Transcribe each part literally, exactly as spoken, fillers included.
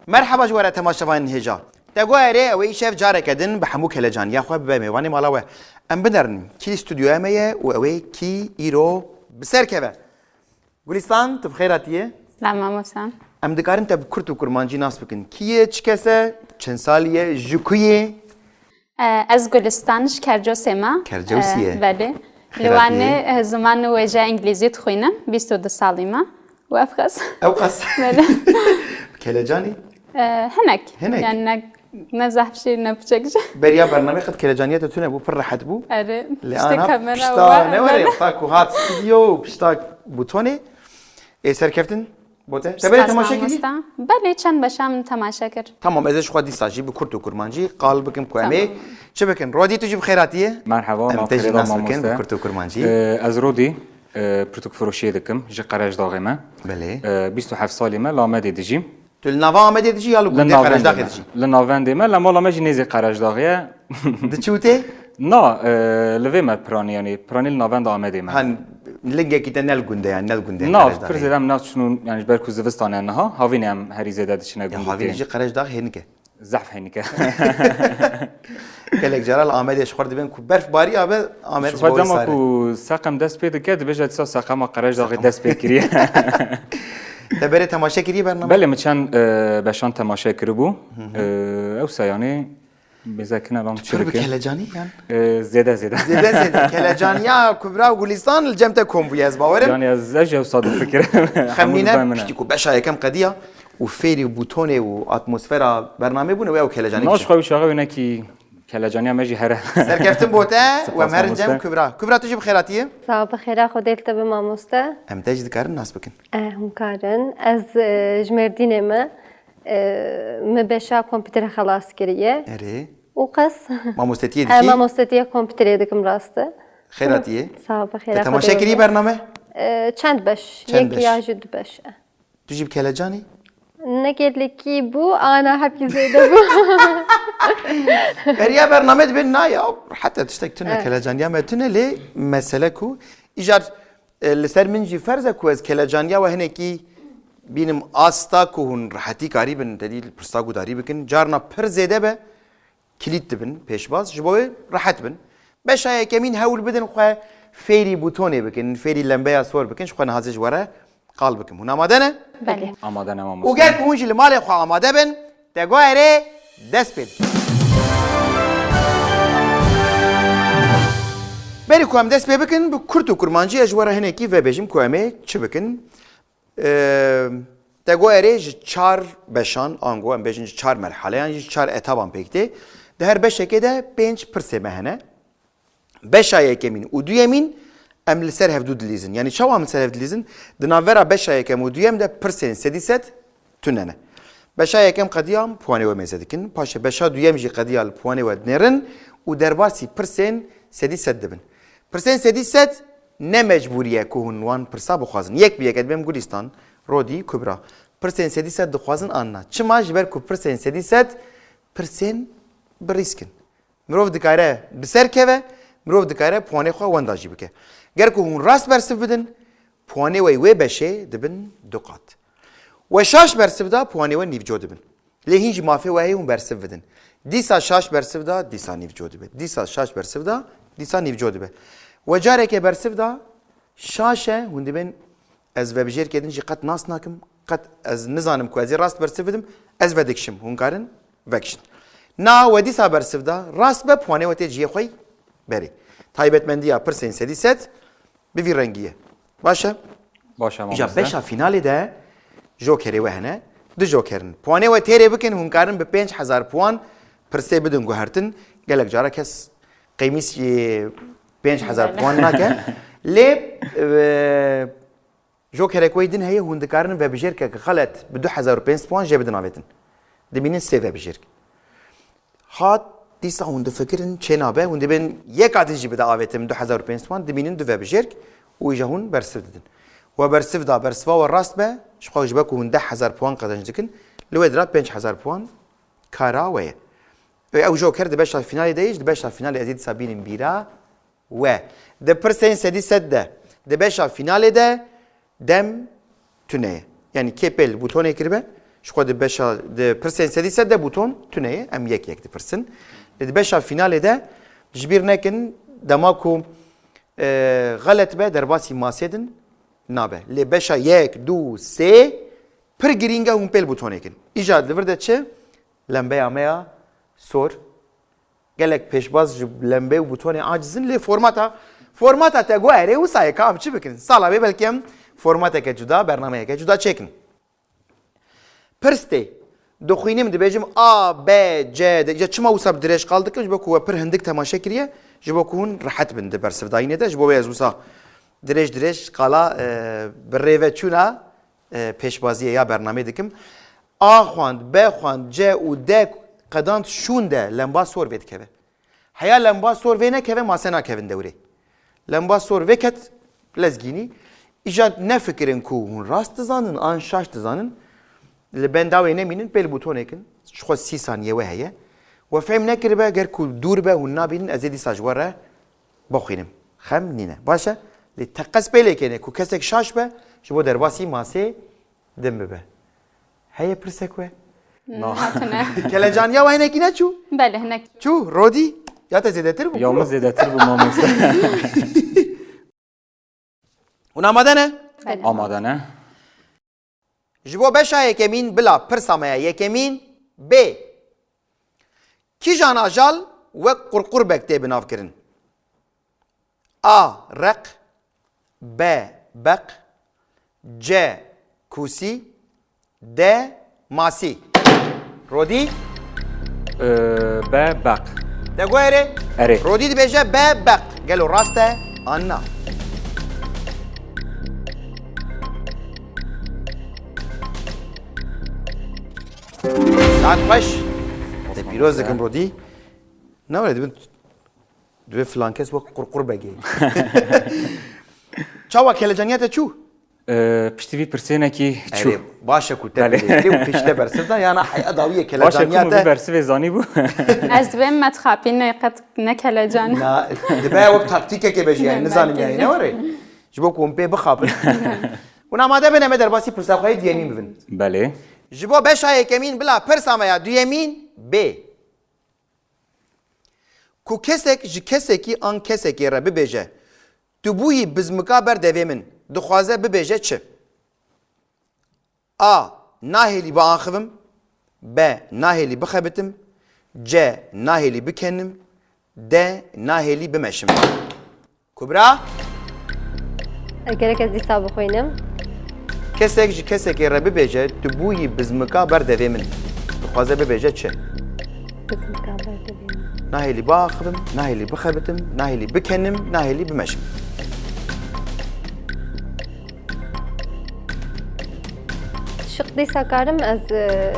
Merheba ji we re temaşevanên hêja. Te got erê, ew ê îşev careke din bi hemû kelecaniya xwe bibe mêvanê mala we. Em binerin kî stûdyoya me ye û ew ê kî îro bi ser keve. Gulîstan, tu bi xêr hatiye? Selam mamoste. Em dikarin te bi kurt û kurmancî nas bikin. Kî ye, çi kes e, çend salî ye, ji ku ye? E, ez Gulistan, ji Kercosê me. Kercosî ye. E, belê. Li Xêratî Wanê, ye. E, ziman û wêje îngilîzî dixwînim, bîst û du salî me. Û ev qas. Ew qas. Belê. Kelecanî? E, hinek. Hinek? Yani ne, ne zehf jî, ne piçek jî. Beriya bernamê qet kelecaniya te tune bû, pir rehet bû. Erê, Lê piştî ana kamera pişta we, ne were, belê. Pişta ku hat stûdyo û pişta butonê. Ê serkeftin? Bo te? Te berê Spas temaşe kiriye? Mamosta. Belê, çend beşa min temaşe kir. Tamam, ez ê ji xwe dîsa jî bi kurt û kurmancî qal bikim ku em ê Tamam. Çi bikin? Rodî, tu jî bi xêr hatiye? Merheba, Em te jî nas bikin bi kurt û kurmancî. Ee, ez Rodî, e, pirtûkfiroşiyê dikim, ji Qerejdaxê me. Belê. E, bîst û heft salî me, li Amedê dijîm. Tu li nava Amedê dijî ya li Li gundê navendê Qerejdaxê me. Dijî? Li navendê me, li mala me jî nêzî Qerejdaxê ye. Diçi û tê? Na, e, li vê me piranî, yanî piranî li navenda Amedê me. Ha, lingekî te ne li gundê, yani ne li gundê Na, Qerejdaxê. Pir zêde em naçin û, yani ji ber ku zivistan e niha, havînê em herî zêde diçine Ya gundê havînê tê. Jî Qerejdax hênik e. Zehf hênik e. Gelek cara li Amedê ji xwe dibên ku berf bariya be, Amed Ji ji xwe bo wê dema sar e. Ku seqem dest pê dike, dibêje dîsa seqema Qerejdaxê dest pê kiriye. Te berê temaşe kiriye bername? Belê, min çend, e, beşan temaşe kiribû. Hı hı. E, ew se yanî mêzekine bam Pir bi çirike. Kelecanî yan? E, zêde, zêde. Zêde, zêde. Kelecaniya Kubra û Gulistan li cem te kom bûye, ez bawer im. Yani ez, ez jî ew sa difikirim. Xemnîne, piştî ku beşa yekem qediya û fêrî û butonê û atmosfera bernamê bûne, wê ew kelecanî Naş biçe. Xwe û çaxê wê nekî Kelecaniya me jî here. Serkeftin bo te, Spas, we merin cem mamoste. Kubra. Kubra, tu jî bi xêr hatiye? Sax ol, bi xêra Xwedê li te be, mamoste. Em te jî dikarin nas bikin. Eh, hûn karin. Ez, e, ji Mêrdînê me. E, me beşa kompîterê xelas kiriye. Erê. Û qas. Mamostetiyê Eh, dikî? Mamostetiya kompîterê dikim, rast e. Xêr hatiye. Sax ol, bi xêra Te temaşe Xwedê kiriye be. Bername? E, çend beş. Çend Yek beş. Ya jî du beş. Tu jî bi kelecan î? Ne gelekî bû, ana hepî zêde bû. Beriya bername dibên na ya, heta tiştek tune, Evet. Kelecaniya me tune, lê mesele ku îcar, e, li ser min jî ferz e ku ez kelecaniya we hinekî bînim asta ku hûn rehetî karîbin, te dî pirsa gudarî bikin. Carna pir zêde be, kilît dibin pêşbaz, ji bo wê rehet bin. Beşa yekemîn hewl bidin xwe fêrî butonê bikin, fêrî lembeya sor bikin, ji xwe niha ez ê ji we re qal bikim. Hûn amade ne? Belê. Amade ne, mamoste. Û ger ku hûn jî li malê xwe amade bin, te got erê, dest pê bikin. Berî ku em dest pê bikin, bi kurt û kurmancî ez ji we re hinekî vebêjim ku em ê çi bikin. Eee, te got erê ji çar beşan, ango em bêjin ji çar merhaleyan, ji çar etaban pêk tê. Di her beşekê de pênc pirsê me hene. Beşa yekemîn û duyemîn em li ser hevdû dilîzin. Yanî çawa em li ser hev dilîzin? Di navbera beşa yekem û duyem de pirsên sedî sed tune ne. Beşa yekem qediya em puanê we mêze dikin. Paşê beşa duyem jî qediya li puanê we dinêrin û derbasî pirsên sedî sed dibin. Pirsên sedî sed ne mecbûrî ye ku hûn wan pirsa bixwazin. Yek bi yek, ez dibêm Gulistan, Rodî, Kubra. Pirsên sedî sed dixwazin an na. Çima? Ji ber ku pirsên sedî sed pirsên bi rîsk in. Mirov dikare bi ser keve, mirov dikare puanê xwe wenda jî bike. Ger ku hûn rast bersiv bidin, puanê we wê beşê dibin du qat. We şaş bersiv da, puanê we nîvco dibin. Lê hîn jî mafê we heye hûn bersiv bidin. Dîsa şaş bersiv da, dîsa nîvco dibe. Dîsa şaş bersiv da, dîsa nîvco dibe. We careke bersiv da, şaş e, hûn dibên ez vebijêrkê din jî qet nas nakim, qet ez nizanim ku ez ê rast bersiv bidim, ez vedikişim, hûn karin vekişin. Na we dîsa bersiv da, rast be, puanê we tê cihê xwe berê. Taybetmendiya pirsên sedî sed bi vî rengî ye. Baş e? Baş e, Îja mamoste. Beşa fînalê de jokerê we hene. Du joker in. Puanê we têrê bikin, hûn karin bi pênc hezar puan pirsê bidin guhertin. Gelek cara kes qeymîs jî pênc hezar Belê. Puan nake. Lê, e, jokerek wê din heye, hûn dikarin vebijêrkeke xelet bi du hezar û pênc sed puan jê bidin avêtin. Dimînin sê vebijêrk. Hat, dîsa hûn difikirin çê nabe, hûn dibên yeka din jî bide avêtin du hezar û pênc sed puan, dimînin du vebijêrk û îja hûn bersiv didin. We bersiv da, bersiva we rast be, ji xwe ji ber ku hûn deh hezar puan qezenc dikin, li wê dira pênc hezar puan kara we ye. Ew joker di beşa fînalê de ye, ji di beşa fînalê ez ê dîsa bînim bîra we. Di pirsên sedî sed de, di beşa fînalê de dem tune ye. Yanî kê pêl butonê kiribe, Ji xwe di beşa, di pirsên sedî sed de bûton tune ye. Em yek yek dipirsin. Lê di beşa fînalê de ji bîr nekin, dema ku, e, xelet be, derbasî masê din nabe. Lê beşa yek, du, sê pir girîng e, hûn pêl bûtonê kin. Îcar li vir de çi? Lembeya me ya sor. Gelek pêşbaz ji lembê û bûtonê aciz in, lê formata, formata te guherê wisa ye, ka em çi bikin? Sala wê belkî em formateke cuda, bernameyeke cuda çêkin. Pirs tê. Dixwînim, dibêjim A, B, C, D. Ya çima wisa bi dirêj qal dikim? Ji bo ku we pir hindik temaşe kiriye, ji bo ku hûn rehet bin di bersivdayînê de. Ji bo wê ez wisa dirêj dirêj qala, e, bi rêveçûna, e, pêşbaziyê ya bernameyê dikim. A xwend, B xwend, C û D qedand şûn de, lemba sor vê dikeve. Heya lemba sor vê nekeve, mase nakevin dewrê. Lemba sor vê ket, lezgînî. Îcar nefikirin ku hûn rast dizanin an şaş dizanin. Li benda wê nemînin, pêl bûtonê kin. Ji xwe sî saniye we heye. We fehm nekiribe, ger ku dûr be, hûn nabînin, ez ê dîsa ji we re bixwînim. Xem nîne. Baş e? Lê teqez pêlê kêne ku kesek şaş be, ji bo derbasî masê din bibe. Heye pirsek we? Na. Hatine. Kelecaniya we hinekî neçû? Belê, hinek. Çû, Rodî? Ya te zêdetir bû? Ya min zêdetir bû, mamoste. Hûn amade ne? Belê. Amade ne? Ji bo beşa yekemîn bila pirsa me ya yekemîn bê. Kîjan ajal wek qurqurbek tê binavkirin? A, req, B, beq, C, kûsî, D, masî. Rodî? Ee, B, beq. Te guherê? Erê. Rodî dibêje B, beq. Gelo rast e an na? Saet xweş. Te pîroz dikim Rodî. Ne were dibin, dibê filan kes wek qurqur begê. Çawa kelecaniya te çû? Ee, piştî vî pirsênekî çû. Erê, baş e ku te Belê. Bilêkirî û pişte bersiv da, yana heya dawiyê Baş e ku kelecaniya min vî te. Bersivê zanî bû. Ez dibêm me dixapîne, qet ne kelecan. Na, dibe wek taktîkeke bejî, yani, Ne, nizanim belkî yani, de. Ne were? Ji bo ku hûn pê bixapin. Hûn amade bin, em ê derbasî pirsa xwe yê duyemîn bibin. Belê. Ji bo beşa yekemîn bila pirsa me ya duyemîn bê. Ku kesek ji kesekî an kesekê re bibêje, tu bûyî bizmika ber devê min, dixwaze bibêje çi? A. Nahêlî biaxivim. B. Nahêlî bixebitim. C. Nahêlî bikenim. D. Nahêlî bimeşim. Kubra? Gerek ez dîsa bixwînim. Kesek ji kesekê re bibêje, tu bûyî bizmika ber devê min. Dixwaze bibêje çi? Bizmika ber devê min. Nahêlî biaxivim, nahêlî bixebitim, nahêlî bikenim, nahêlî bimeşim. Şiq dîsa karim ez, e,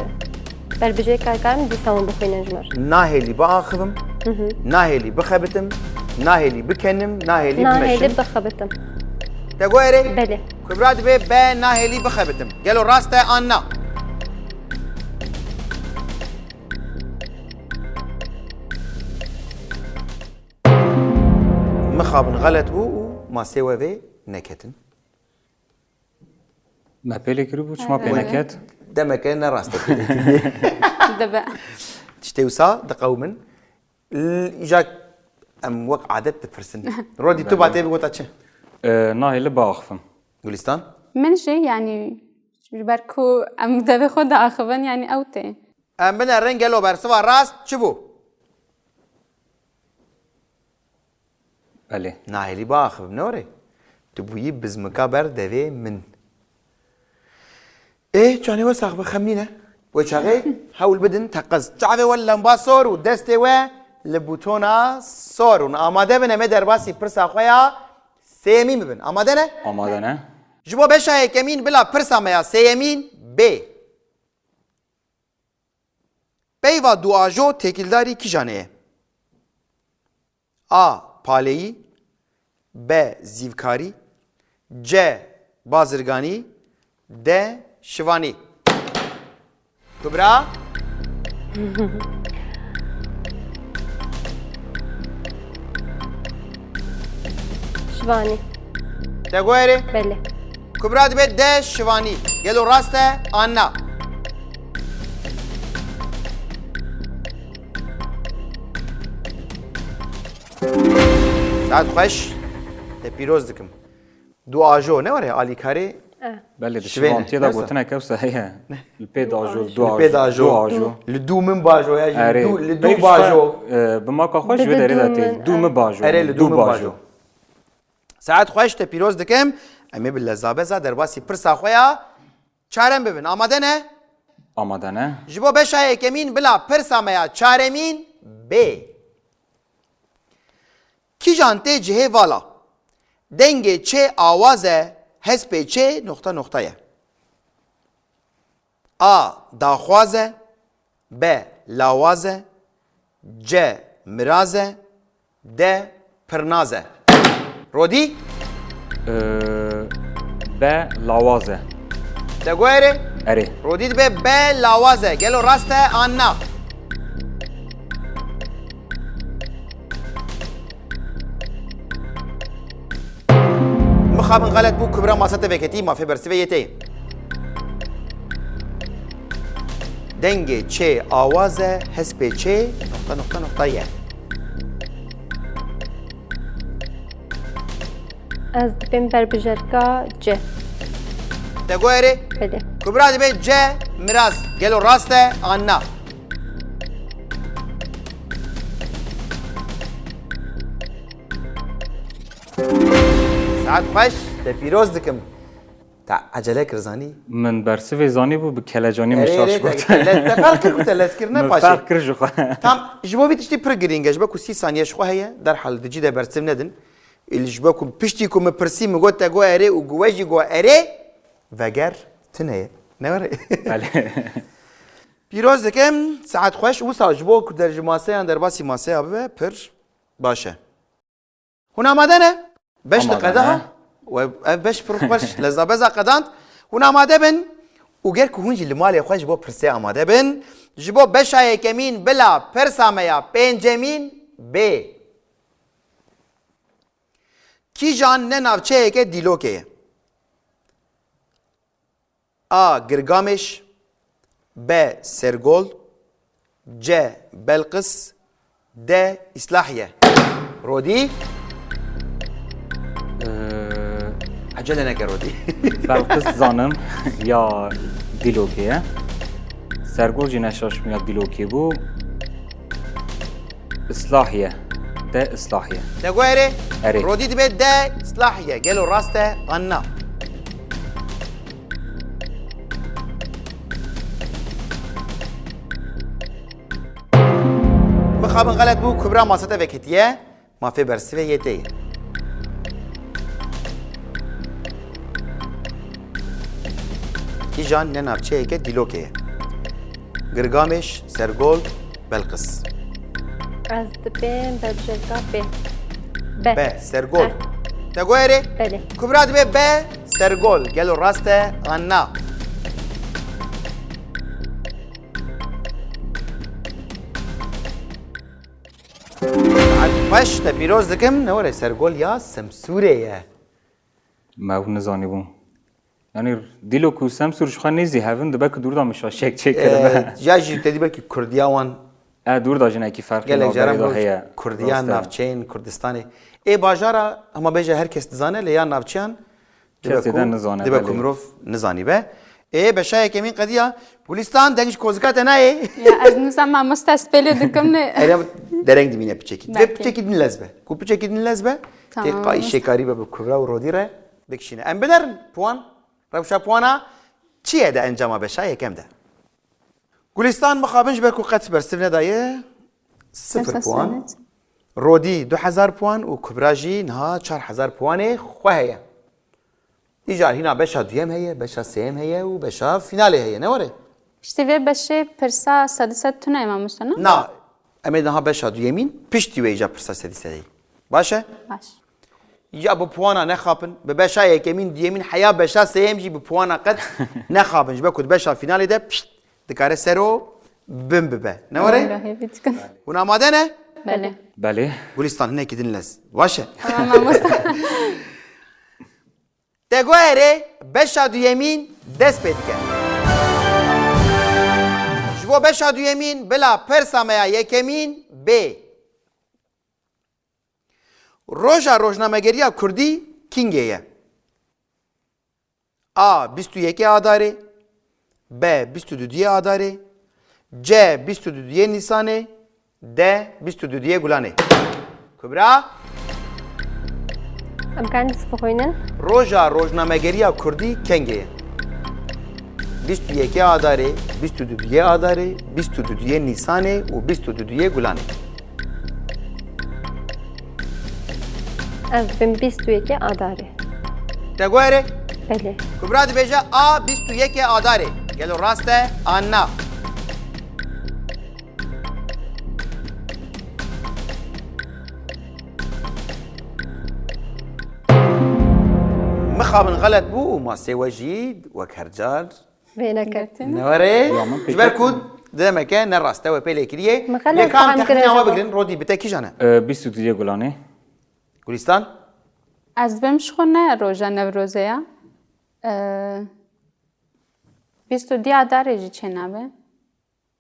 berbijêrka karim dîsa hûn bixwînin ji me re. Nahêlî biaxivim, Hı hı. Nahêlî bixebitim, nahêlî bikenim, nahêlî bimeşim. Nahêlî bixebitim. Te got erê? Belê. Kubra dibê B, nahêlî bixebitim. Gelo rast e an na? Mixabin xelet bû û masê we vê neketin. Me pêlê kiribû, çima pê Ee. Neket? Demeke ne rast e pêlê kiribû. Dibe. Tiştê wisa diqewimin. L-, îca em wek adet dipirsin. Rodî, tu Belê. Batê bi gota çi? Ee, nahêlî biaxivim. Gulistan? Min jî, yanî, ji ber ku em devê xwe diaxivin, yanî ew tê. Em binerin gelo bersiva rast çi bû? Belê. Nahêlî biaxivim, ne were? Tu bûyî bizmika ber devê min. Ê, canê we sax be, xem nîne. Wê çaxê hewl bidin teqez. Çavê we lemba sor û destê we li bûtona sor. Hûn amade bin, em ê derbasî pirsa xwe ya sêyemîn bibin. Amade ne? Amade ne? Ji bo beşa yekemîn bila pirsa me ya sêyemîn bê. Peyva duajo têkildarî kîjan e? A. Paleyî. B. Zîvkarî. C. Bazirganî. D. Şivanî. Kubra? Şivanî. Te got erê? Belê. Kubra dibe D. Şivanî. Gelo rast e an na? Saet xweş, te pîroz dikim. Du ajo ne were alîkarê? Eh. Belê, di şivê ne. Şivantiyê de gotinek ewsa heye. Li pê du ajo, du ajo. Li pê du ajo. Du ajo. Li du min bajo ya jî. Erê. Li du, li du bajo. Peyv işte, e, bi maka xwe ji vê derê de tê. Du min bajo. Erê, li du min bajo. Saet xweş, te pîroz dikim. Em ê bi lezabeza derbasî pirsa xwe ya çarem bibin. Amade ne? Amade ne. Ji bo beşa yekemîn bila pirsa me ya çaremîn bê. Kîjan tê cihê vala? Dengê çê awaz e, hespê çê noxta noxta ye. A daxwaz e, B lawaz e, C miraz e, D pirnaz e. Rodî? Ee, B lawaz e. Te got erê? Erê. Rodî dibe B lawaz e. Gelo rast e an na? Mixabin xelet bû, Kubra masa te veketî, mafê bersivê yê te ye. Dengê çê awaz e, hespê çê noxta noxta noxta ye. Ez dibêm berbijarka C. Te got erê? Belê. Kubra dibe C miraz. Gelo rast e an na? Saet xweş, te pîroz dikim. Te ecele kir zanî? Min bersivê zanî bû, bi kelecanî min şaş got. Te, te ferq kir ku te lez kir, ne paşê? Min ferq kir ji xwe. Tam, ji bo vî tiştî pir girîng e, ji bo ku sî saniye ji xwe heye, derhal di cî de bersiv nedin. Îl ji bo ku piştî ku min pirsî, min got te got erê û ku we jî got erê, veger tune ye. Ne were? Belê. Pîroz dikim, saet xweş. Wisa ji bo ku der ji maseyan derbasî maseya bibe, pir baş e. Hûn amade ne? Beş diqe daha. Amade ne. We ev beş pir xweş, lezabeza qedand. Hûn amade bin û ger ku hûn jî li malê xwe ji bo pirsê amade bin, ji bo beşa yekemîn bila pirsa me ya pêncemîn bê. Kîjan ne navçeyeke Dîlokê ye? A Girgameş, B Sergol, C Belqis, D Îslahiye. Rodî? Ee, Ecele neke Rodî. Belqis zanim ya Dîlokê ye. Sergol jî ne şaş bûm ya Dîlokê bû. Îslahiye. De Îslahiye. Te got erê? Erê. Rodî dibe de Îslahiye. Gelo rast e an na? Mixabin xelet bû, Kubra masa te veketiye. Mafê bersivê yê te ye. Kîjan ne navçeyeke Dîlokê ye? Girgameş, Sergol, Belqis. Ez dibêm berbijarka B. B. B, Sergol. Eh. Te got erê? Belê. Kubra dibe B, Sergol. Gelo rast e an na? Saet xweş, te pîroz dikim. Ne were, Sergol ya Semsûrê ye. Me ew nizanîbû. Yanî Dîlok û Semsûr ji xwe nêzî hev in, dibe ku dûr da min şaşiyek çêkiribe. Ee, ya jî te dî belkî Kurdiya wan. E, dûr da jinekî ferqê navberê de heye. Gelek caran Kurdiya navçeyên Kurdistanê. Ê bajara, hema bêje her kes dizane, lê ya navçeyan dibe ku, dibe ku mirov nizanîbe. Ê, beşa yekemîn qediya. Gulîstan, deng ji kozika te nayê. Ya, ez nizam mamoste, ez pêlê dikim ne. Erê, dereng dimîne piçekî. Divê piçekî din lez be. Ku piçekî din lez be, tê qayî şêkarî be bi Kubra û Rodî re bikişîne. Em binerin puan. Rewşa puana çi ye di encama beşa yekem de? Gulîstan mixabin ji ber ku qet bersiv nedaye, sifir puan. Rodî du hezar puan û Kubra jî niha çar hezar puanê xwe heye. Îcar hîna beşa duyem heye, beşa sêyem heye û beşa fînalê heye. Ne were? Piştî vê beşê pirsa sedî sed tune ye mamoste, ne? Na, em ê niha beşa duyemîn, piştî wê îcar pirsa sedî sedeyî. Baş e? Baş. Ya bi puana nexapin, bi beşa yekemîn, duyemîn, heya beşa sêyem jî bi puana qet nexapin. Ji ber ku di beşa fînalê de pişt, dikare ser û bin bibe. Ne were? Hûn amade ne? Belê. Belê. Gulîstan, hinekî din lez. Baş e. Tamam, mamoste. Te got erê, beşa duyemîn dest pê dike. Ji bo beşa duyemîn bila persa me ya yekemîn bê. Roja rojnamegeriya kurdî kîngê ye? A. Bîst û yekê Adarê. B. Bîst û duduyê Adarê. C. Bîst û duduyê Nîsanê. D. Bîst û duduyê Gulanê. Kubra. Em karin dest bixwînin. Roja rojnamegeriya kurdî kengê ye? Bîst û yekê Adarê, bîst û duduyê Adarê, bîst û duduyê Nîsanê û bîst û duduyê Gulanê. Ez dibim bîst û yekê Adarê. Te guhere? Belê. Kubra dibêje A. Bîst û yekê Adarê. Gelo rast e an na? Mixabin xelet bû û masê we jî wek her car Vêneke. Newere. Ji ber ku demeke ne rast e we pê lê kiriye. Lê kam texmîna we bigirin, Rodî, bi te kîjan e? Bîst û duyê Gulanê. Gulistan? Ez dibêm ji xwe ne roja Newrozê ya. Bîst û diya darê jî çênabe.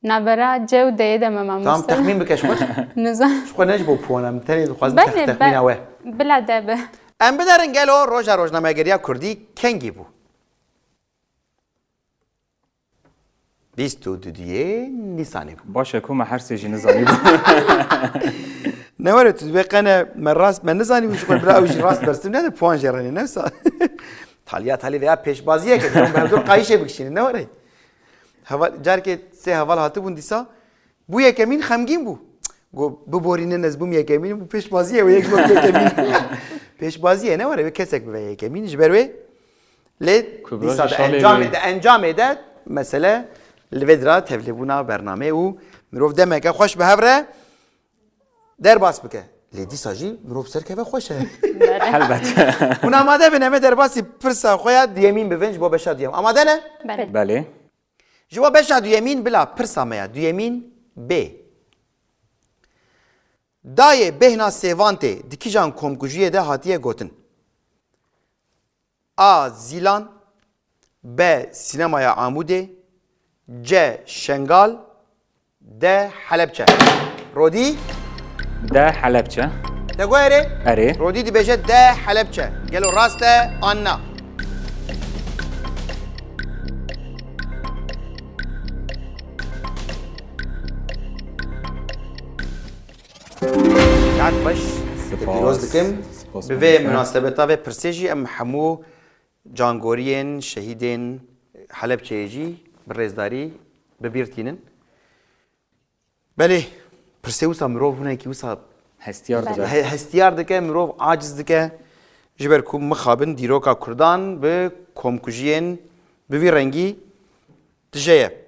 Navbera C û D'yê de me mamoste. Tamam, texmîn bike ji xwe. Nizam. Ji xwe ne ji bo puan em tenê dixwazin tex- texmîna we. Bila de be. Em binerin gelo roja rojnamegeriya kurdî kengî bû? Bîst û duduyê Nîsanê bû. Baş e ku me her sê jî nizanîbû. Ne were tu dibê qene me rast me nizanîbû ji xwe bira ew jî rast bersiv nede puan jê re ne wisa. Taliya talî veya pêşbaziyeke dibin bi hevdûr qayîşê bikişînin ne were. Heval, carkê sê heval hatibûn dîsa bû yekemîn xemgîn bû. Got biborînin ez bûm yekemîn bû pêşbaziyê wê yek bû yekemîn. Pêşbaziyê ne were wê kesek bibe yekemîn ji ber wê. Lê dîsa di encamê de, encamê de mesele li vê dira tevlêbûna bernameyê û mirov demeke xweş bi hev re derbas bike. Lê dîsa jî mirov serkeve xweş e. Helbet. Hûn amade bin em ê derbasî pirsa xwe ya duyemîn bibin ji bo beşa duyem. Amade ne? Belê. Ji bo beşa duyemîn bila pirsa me ya duyemîn bê. Dayê bêhna Sêvantê di kîjan komkujiyê de hatiye gotin? A. Zîlan. B. Sînemaya Amûdê. C. Şengal. D. Helepçe. Rodî? D. Helepçe. Te got erê? Erê. Rodî dibêje D. Helepçe. Gelo rast e an na? Saet xweş. Te pîroz dikim. Bi vê minasebeta vê pirsê jî em hemû cangoriyên şehîdên Helepçeyê jî bi rêzdarî bi bîr tînin. Belê, pirsê wisa mirov hinekî wisa hestiyar dike. He- hestiyar dike, mirov aciz dike. Ji ber ku mixabin dîroka Kurdan bi komkujiyên bi vî rengî tije ye.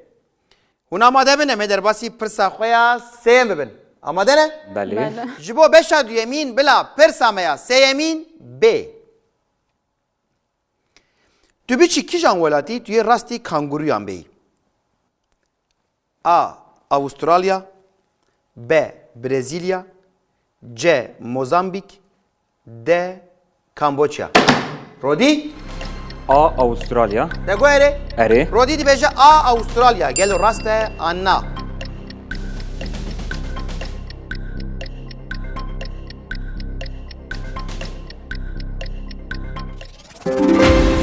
Hûn amade bin em ê derbasî pirsa xwe ya sêyem bibin. Amade ne? Belê. Ji bo beşa duyemîn bila pirsa me ya sêyemîn bê. Tu biçî kîjan welatî tu yê rastî kanguruyan bêyî? A. Avustralya. B. Brezîlya. C. Mozambîk. D. Kamboçya. Rodî? A. Avustralya. Te got erê? Erê. Rodî dibêje A. Avustralya. Gelo rast e an na?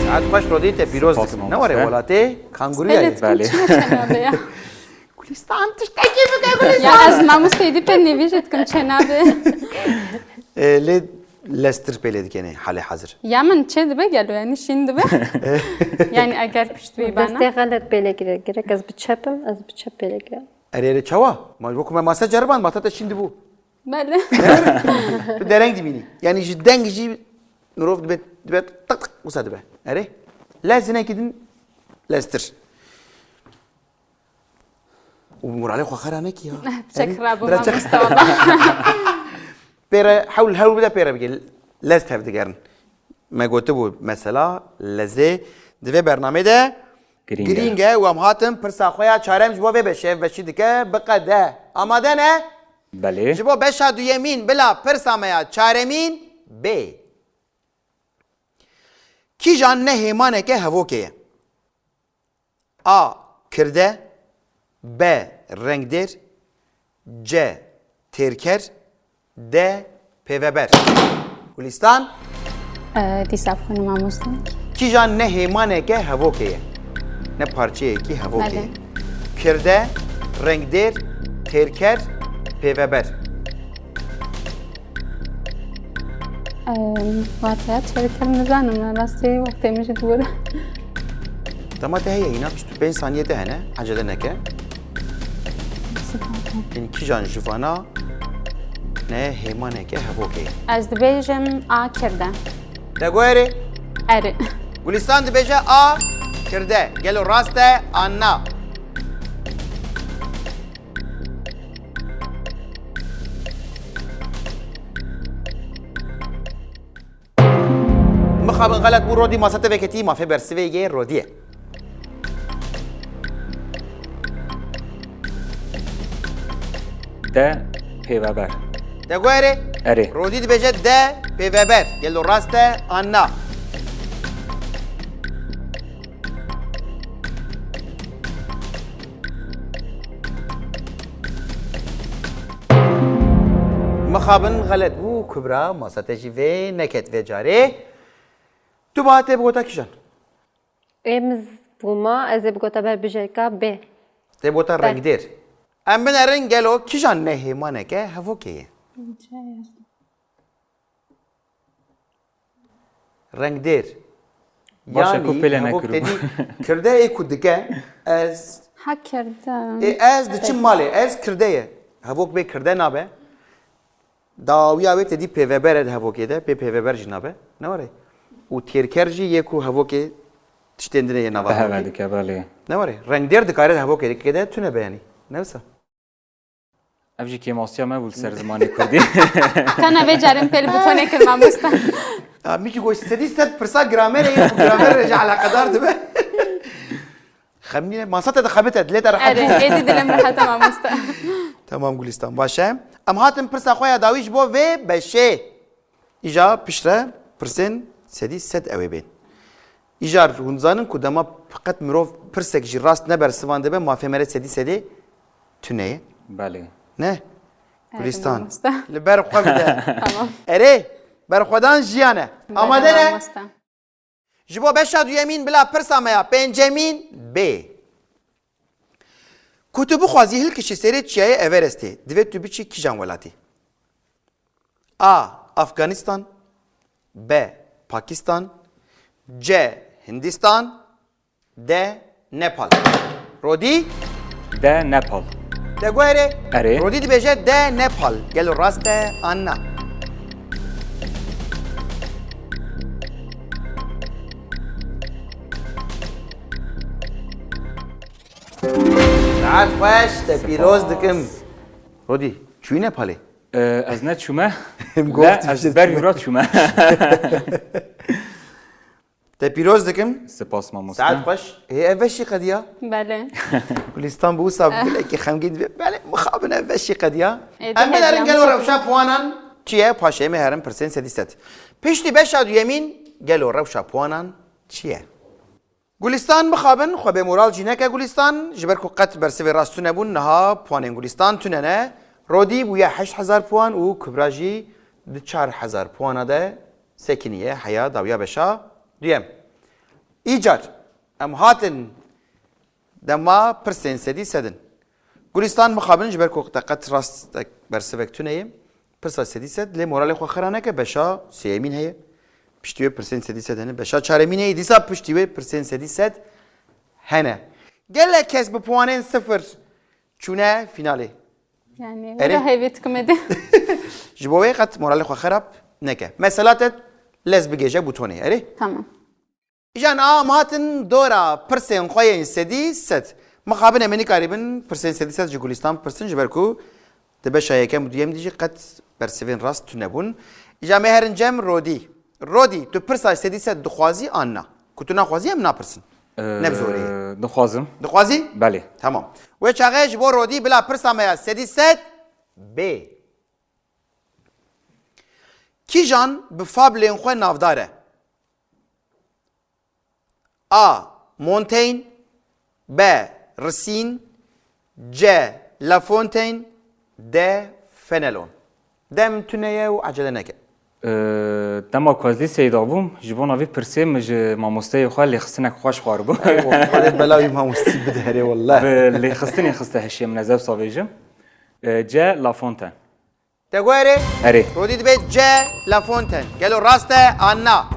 Saet xweş Rodî, te pîroz dikim. Ne were welatê kangurûya ye. Belê. Gulistan tiştekî bike Gulistan. Ya ez mamosteyê dî pê nêvî jî dikim çênabe. E, lê lestir pê lê dikenê halê hazir. Ya min çê dibe gelo yani şîn dibe. Yani eger pişt wî bana. Destê xelet pê lê gire. Gerek ez bi çep im, ez bi çep pê lê gire. Erê erê çawa? Ma wekî me masa ceriban, masa te şîn dibû. Belê. Tu dereng dibînî. Yani ji deng jî mirov dibe, dibe tık tık wisa dibe. Erê? Lez hinekî din lestir. Û moralê xwe xera nekî ya. Çek rabû Biraz çek. Mustafa. Pêre hewl hewl bide pêre bike. Lez tev digerin. Me gotibû mesela lezê di vê bernamê de girîng e û em hatin pirsa xwe ya çarem ji bo vê beşê ev beşî dike biqede. Amade ne? Belê. Ji bo beşa duyemîn bila pirsa me ya çaremîn bê. Kîjan ne hêmaneke hevokê ye? A. Kirde. B. Rengdêr. C. Têrker. D. Pêveber. Gulistan. Dîsa bixwînim mamoste. Kîjan ne hêmaneke hevokê ye? Ne parçeyekî hevokê ye. Belê. Kirde, rengdêr, têrker, pêveber. Em, Vatiya çêkir nizanim, rastî wextê min jî dibûre. Dema te heye, hîna bîst û pênc saniyê te hene, ecele neke. Yanî kîjan ji vana ne hêmaneke hevokê ye? Ez dibêjim a kirde. Te got erê? Erê. Gulistan dibêje a kirde. Gelo rast e an na? Mixabin xelet bû, Rodî masa te veketî, mafê bersivê yê Rodî ye. De pêveber. Te got erê? Erê. Rodî dibêje de pêveber. Gelo rast e an na? Mixabin xelet bû, Kubra masa te jî vê neket vê carê. Tu ba tê bigota kîjan? Ê min bûma, ez ê bigota berbijêrka bê. Tê bigota rengdêr. Em binerin gelo kîjan ne hêmaneke hevokê ye? Rengdêr. Baş e, ku pêle hevok nekiribû. Te dî kirde ê ku dike ez Ha kirde. Ê, ez diçim malê, ez kirde ye. Hevok bê kirde nabe. Dawiya wê te dî pêveber e di hevokê de, pê pêveber jî nabe. Ne were? Û têrker jî yê ku hevokê tiştên din ê yê nava Beheve hevokê. Dike, belê. Ne were? Rengdêr dikare di hevokê de, de tune be yanî. Ne wisa? Ev jî kêmasiya me bû li ser zimanê kurdî. Tena vê carên pêl bûtonê kir mamoste. Ya, min jî got sedî sed pirsa gramerê ye, û gramerê re jî eleqedar dibe. Xemîne, masa te dixebite, dilê te rehet Erê, bû. Êdî dilê min rehet e mamoste. Tamam Gulistan, baş e. Em hatin pirsa xwe ya dawî ji bo vê beşê. Îja piştre pirsên sedî sed ew ê bên. Îjar hûn zanin ku dema qet mirov pirsek jî rast nebersivandibe, mafê mere sedî sedê tune ye. Belê. Ne? Gulistan. Mamoste. Li ber xwe bide. Tamam. Erê, berxwedan jiyan e. Amade ne? Mamoste. Ji bo beşa duyemîn bila pirsa me ya pêncemîn bê. Ku tu bixwazî hilkişî sêrê çiyayê Everestê, divê tu biçî kîjan welatî? A. Afganistan. B. Pakistan. C. Hindistan. D. Nepal. Rodî? De Nepal. Te got erê? Erê. Rodî dibêje D. Nepal. Gelo rast e an na? Saet xweş, te pîroz dikim. Rodî, çûyî Nepalê? Ee, ez neçûme. Em Le got ez işte ber çûme. wî re çûme. Te pîroz dikim. Spas mamoste. Saet xweş. Hê ev veşî qediya. Belê. Gulistan bi wisa bilekî xemgîn dibe. Belê mixabin ev veşî qediya. Êdî Em binerin hediya gelo min. rewşa puanan çi ye? Paşê em ê herin pirsên sedî sed. Piştî beşa duyemîn gelo rewşa puanan çi ye? Gulistan mixabin, xwe bê moral jî neke Gulistan, ji ber ku qet bersivê rast tune bûn, niha puanên Gulistan tune ne. Rodî bûye heşt hezar puan û Kubra jî di çar hezar puana de sekiniye heya dawiya beşa duyem. Îcar, em hatin dema pirsên sedî sedin. Gulistan mixabin ji ber ku te qet rast bersivek tune ye. Pirsa sedî sed lê moralê xwe xira neke, beşa sêyemîn heye. Piştî wê pirsên sedî sed hene. Beşa çaremîn heye. Dîsa piştî wê pirsên sedî sed hene. Gelek kes bi puanên sifir çûne fînalê. Yani, Erê. wira hêvî dikim êdî. Ji bo wê qet moralê xwe xirab neke. Mesela te lez bigêje bûtonê. Erê? Tamam. Îjan a em hatin dora pirsên xwe yên sedî sed. Mixabin em ê nikarîbin pirsên sedî sed ji Gulistan bipirsin, ji ber ku di beşa yekem û duyem de jî qet bersivên rast tune bûn. Îja me herin cem Rodî. Rodî, tu pirsa sedî sed dixwazî an na? Ku tu naxwazî em napirsin. Ne bi zorê ye. Ee, Dixwazim. Dixwazî? Belê. Tamam. Wê çaxê ji bo Rodî bila pirsa me ya sedî sed bê. Kîjan bi fablên xwe navdar e? A. Montaigne. B. Racine. C. La Fontaine. D. Fenelon. Dem tune ye û ecele neke. Dema ku ez lîseyê de bûm, ji bona vî pirsê min ji mamosteyê xwe lêxistinek xweş xwaribû. Xwedê bela wî mamostî bide herê wallah. Bi lêxistinê xiste hişê min, ez ev savêjim. E, C. La Fontaine. Te got erê? Erê. Rodî dibe C. La Fontaine. Gelo rast e an na?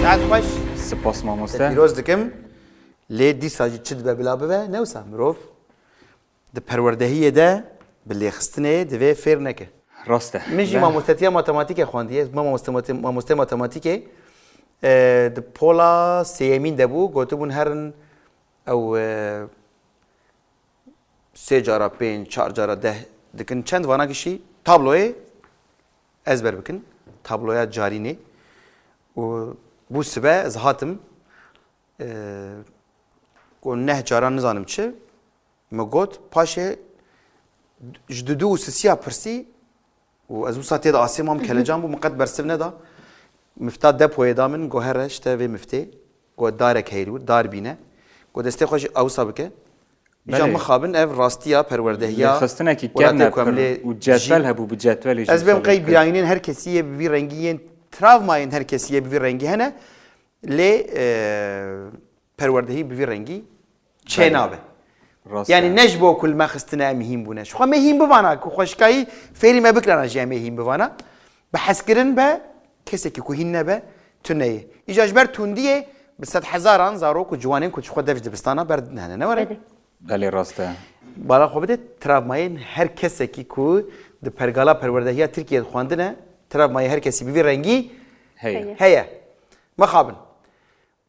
Saet xweş. Spas Te mamoste. pîroz dikim. Lê dîsa jî çi dibe bila bibe, ne wisa mirov di perwerdehiyê de bi lêxistinê divê fêr neke. Rast e. Min jî Ben- mamostetiya matematîkê xwendiye. Me mamoste, mate- mamostê matematîkê, e, di pola sêyemîn de bû. Gotibûn herin ew, e, sê cara pênc, çar cara deh dikin. Çend vana gişî tabloyê ezber bikin. Tabloya carînê. Û bû sibe ez hatim. E, ku neh cara nizanim çi. Me got, paşê ji dudu û sisiya pirsî û ez wisa tê de asê mam kelecan bû, min qet bersiv neda. Mifta depoyê da min, got, here işte vê miftê. Got, darek heyr wir, dar bîne. Got, destê xwe jî ewsa bike. Îca Belê. mixabin ev rastiya perwerdehiya Lêxistinekî welatê kevne ku em pir lê û cetwel dijîn. hebû, bi cetwelê jî Ez bêm şolê qey kir. Birayînên her kesî yê bi vî rengî yên travmayên her kesî yê bi vî rengî hene. Lê, e, perwerdehî bi vî rengî çênabe. Rast Yani e. ne ji bo ku li me xistine em hîn bûne. Ji xwe me hîn bivana ku xweşikayî fêrî me bikirana jî em ê hîn bivana. Bi hezkirin be, kesekî ku hîn nebe, tune ye. Îja ji ber tundiyê bi sedhezaran zarok û ciwanên ku ji xwe dev ji dibistana berdine hene. Ne were? Belê. Belê rast e. Bala xwe bide travmayên her kesekî ku di pergala perwerdehiya Tirkiyê dixwendine, travmayê her kesî bi vî rengî Heye. heye. Mixabin.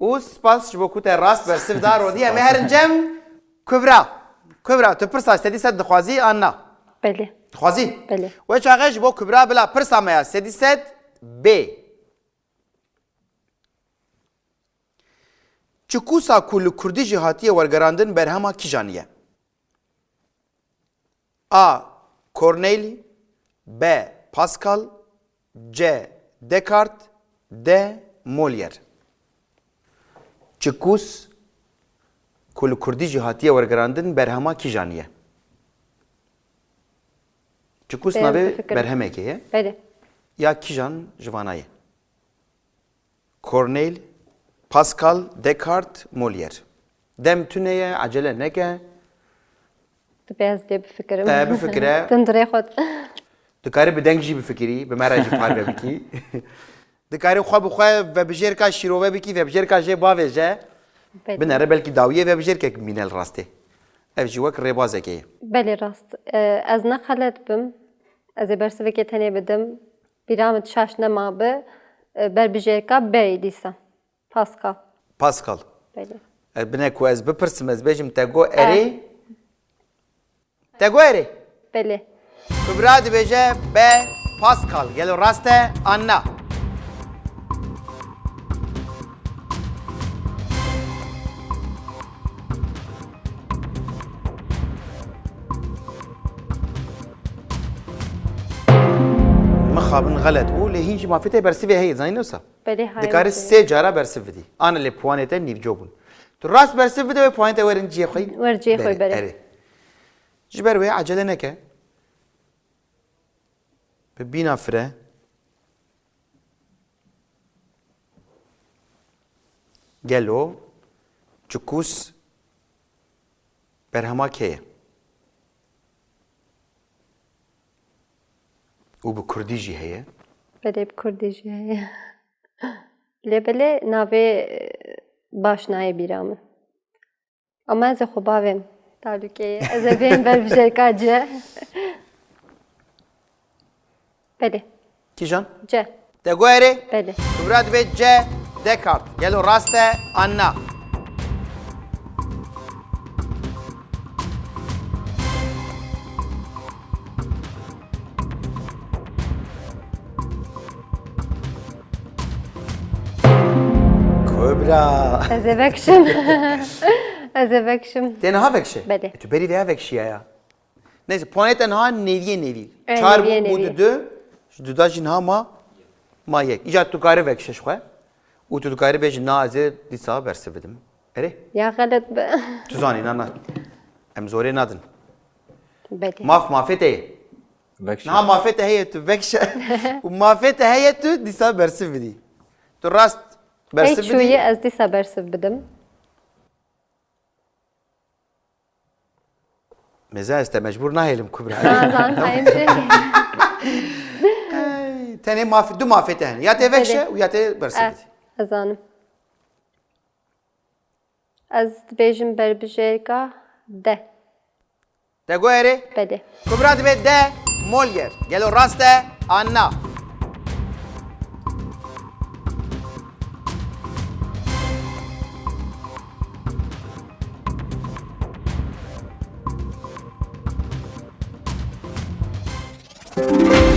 Û spas ji bo ku te rast bersiv da rodî. Em ê herin cem Kubra. Kubra, tu pirsa sedî sed dixwazî an na? Belê. Dixwazî? Belê. Wê çaxê ji bo Kubra bila pirsa me ya sedî sed bê. Çikusa ku li kurdî jî hatiye wergerandin berhema kîjan ye? A. Corneille, B. Pascal, C. Descartes, D. Molière. Çikus ku li kurdî jî hatiye wergerandin berhema kîjan ye? Çikus Dê navê bifikirim. Berhemekê ye. Belê. Ya kîjan ji vana ye? Corneille, Pascal, Descartes, Molière. Dem tune ye, acele neke. Dibe ez dê bifikirim. E, bifikire. Tundurê xwe. Dikarî bi deng jî bifikirî, bi me re jî parve bikî. Dikarî xwe bi xwe vebijêrka şîrove bikî, vebijêrka jê bavêje. Belê. Binere belkî dawiyê vebijêrkek bimîne li rastê. Ev jî wek rêbazekê ye. Belê rast. E, ez ne xelet bim. Ez ê bersivekê tenê bidim. Bîra min şaş nemabi. E, berbijêrka B dîsa. Pascal. Pascal. Belê. E, bine ku ez bipirsim, ez bêjim te got erê. Te got erê. Belê. Kubra dibêje B. Pascal. Gelo rast e an na? Mixabin xelet bû, lê hîn jî mafê te bersivê heye, zanî ne wisa? Belê, hayır. Dikarî sê cara bersiv bidî. Ana lê puanê te nîvco bûn. Tu rast bersiv bide wê puanê te werin cihê xwe. Wer cihê xwe Berê, berê. Erê. Ji ber wê acele neke. Bi bîna fire. Gelo çikus berhema kê ye? Û bi kurdî jî heye. Belê bi kurdî jî heye. Lê belê navê, e, baş nayê bîra min. Ama ez ê xwe bavêm talûkeyê. Ez ê bêm berbijêrka C. Belê. Kîjan? C. Te got erê? Belê. Kubra dibê C. Descartes. Gelo rast e an na? Kubra. Ez ê vekşim. Ez ê vekşim. Tê niha vekşe? Belê. Tu berî veya vekşiya ya. Neyse, puanê te niha nêviyê nêvî. E, Çar nêviyê bû, bû nêvî. Dudu. Ji Duda jî niha ma. Ma yek. Îcar tu karî vekişe ji xwe û tu dikarî bêjî na ez ê dîsa bersiv bidim. Erê? Ya xelet be. Tu zanî na na. Em zorê nadin. Belê. Maf mafê te ye. Vekşe. Niha mafê te heye tu vekişe û mafê te heye tu dîsa bersiv bidî. Tu rast Ey bersiv çûyî bidî. Ez dîsa bersiv bidim. Meza ez te mecbûr nahêlim Kubra. Nazan tayim jê. Ey, tenê mafê, du mafê te hene. Ya tê vekişe û ya tê bersiv Eh, bidî. Ez zanim. Ez dibêjim berbijêrka de. Te got erê? Belê. Kubra dibe de Molière. Gelo rast e an na?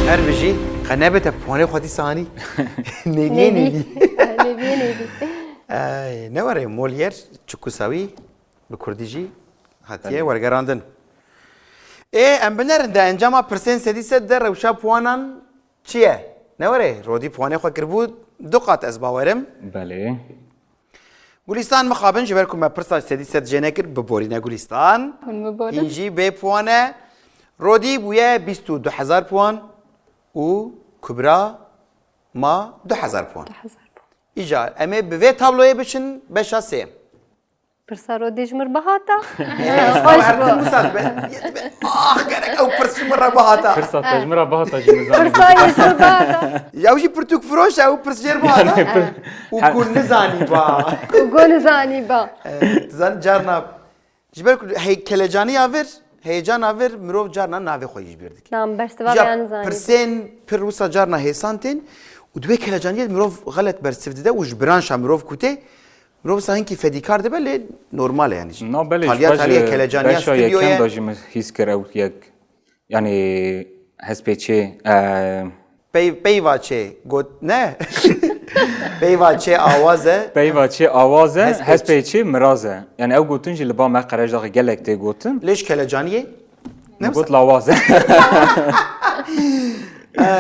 Her bijî, qe nebe te puanê xwe dîsa anî. Nêviyê nêvî. Nêviyê nêvî. Ey, ne were Molière, çikusawî bi kurdî jî hatiye wergerandin. Ê, em binerin de encama pirsên sedî sed de rewşa puanan çi ye? Ne were, Rodî puanê xwe kiribû du qat ez bawerim. Belê. Gulîstan mixabin ji ber ku me pirsa sedî sed jê nekir, biborîne Gulîstan. Hûn biborin. Hîn jî bê puan e. Rodî bûye bîst û du hezar puan û Kubra ma du hezar puan. Hezar puan. Îcar em ê bi vê tabloyê biçin beşa sêyem. Pirsa Rodî ji mir bihata. Xweş bû. Wisa dibe, dibe, ah gerek ew pirs ji min re bihata. Pirsa te ji min re bihata jî nizanî. Pirsa yê ji mir bihata. Ya jî pirtûk firoş e, ew pirs jêr bihata. Û ku nizanî ba. Û ku nizanî ba. Dizanî carna ji ber ku hey kelecaniya vir, heyecana vir, mirov carna navê xwe jî ji bîr dike. Nam bersiva Ya vê nizanî. Pirsên pir wisa carna hêsan tên û dibê kelecaniyê mirov xelet bersiv dide û ji branşa mirov kutê, mirov wisa hinkî fedîkar dibe lê normal e yani. Na belê Taliya ji taliye xwe ji kelecaniya beşa stüdyo yekem ye. Da jî min hîs kir ew yek yani hespê çê e, Pey, peyva çê got ne? Peyva çê awaz e. Peyva çê awaz e, Hespê hespê çê miraz e. Yani ew gotin jî li ba me qerejdaxê gelek tê gotin. Lê ji kelecaniyê? Ne Min got lawaz e.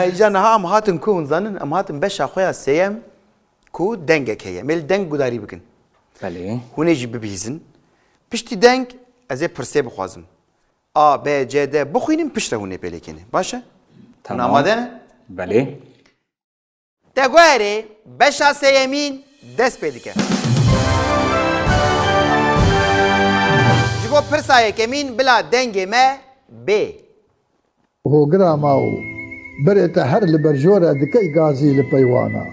Îca niha em hatin ku hûn zanin, em hatin beşa xwe ya sêyem ku dengek heye. Mêl deng gudarî bikin. Belê. Hûn ê jî bibihîzin. Piştî deng ez ê pirsê bixwazim. A, B, C, D bixwînin piştre hûn ê pêlêkêne. Baş e? Hûn Tamam. Amade ne? Belê. Te guherê beşa sêyemîn dest pê dike. Ji bo pirsa yekemîn bila dengê me bê. Hogira ma û berê te her li berjor e dikey gazî li peywana.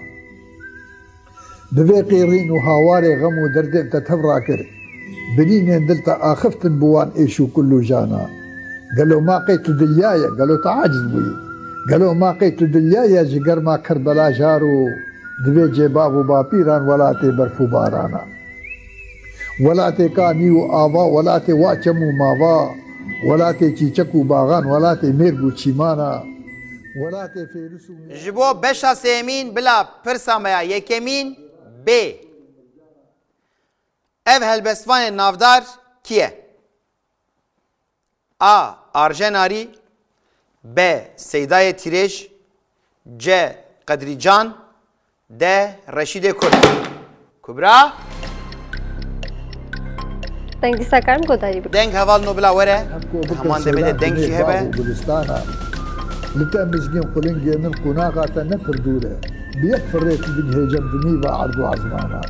Bi vê qîrîn û hawarê xem û derdên te tev rakir, binînên dil te axiftin bi wan êş û kul û jana. Gelo ma qey tu dilyaye, gelo tu aciz bûyî? Gelo ma qey tu dilyaye ji germa Kerbela jar û divê cê bav û bapîran welatê berf û barana? Welatê kanî û ava, welatê wa çem û mava, welatê çîçek û baxan, welatê mêrg û çîmana, welatê fêris û Ji bo beşa sêyemîn bila pirsa me ya yekemîn bê. Ev helbestvanê navdar kî ye? A. Arjen Arî. B. Seydayê Tîrêj. C. Qedrî Can. D. Reşîdê Kurd. Kubra. Deng dîsa karim guhdarî bikim. Deng heval nobila were. Hemko bikin Heman demê de seyran deng jî divê hebe. bav û gulistana. Li te mizgîn qulingê min qonaxa te ne pir dûr e. Bi yek firê tu bigihê cem dimîva erd û ezmana.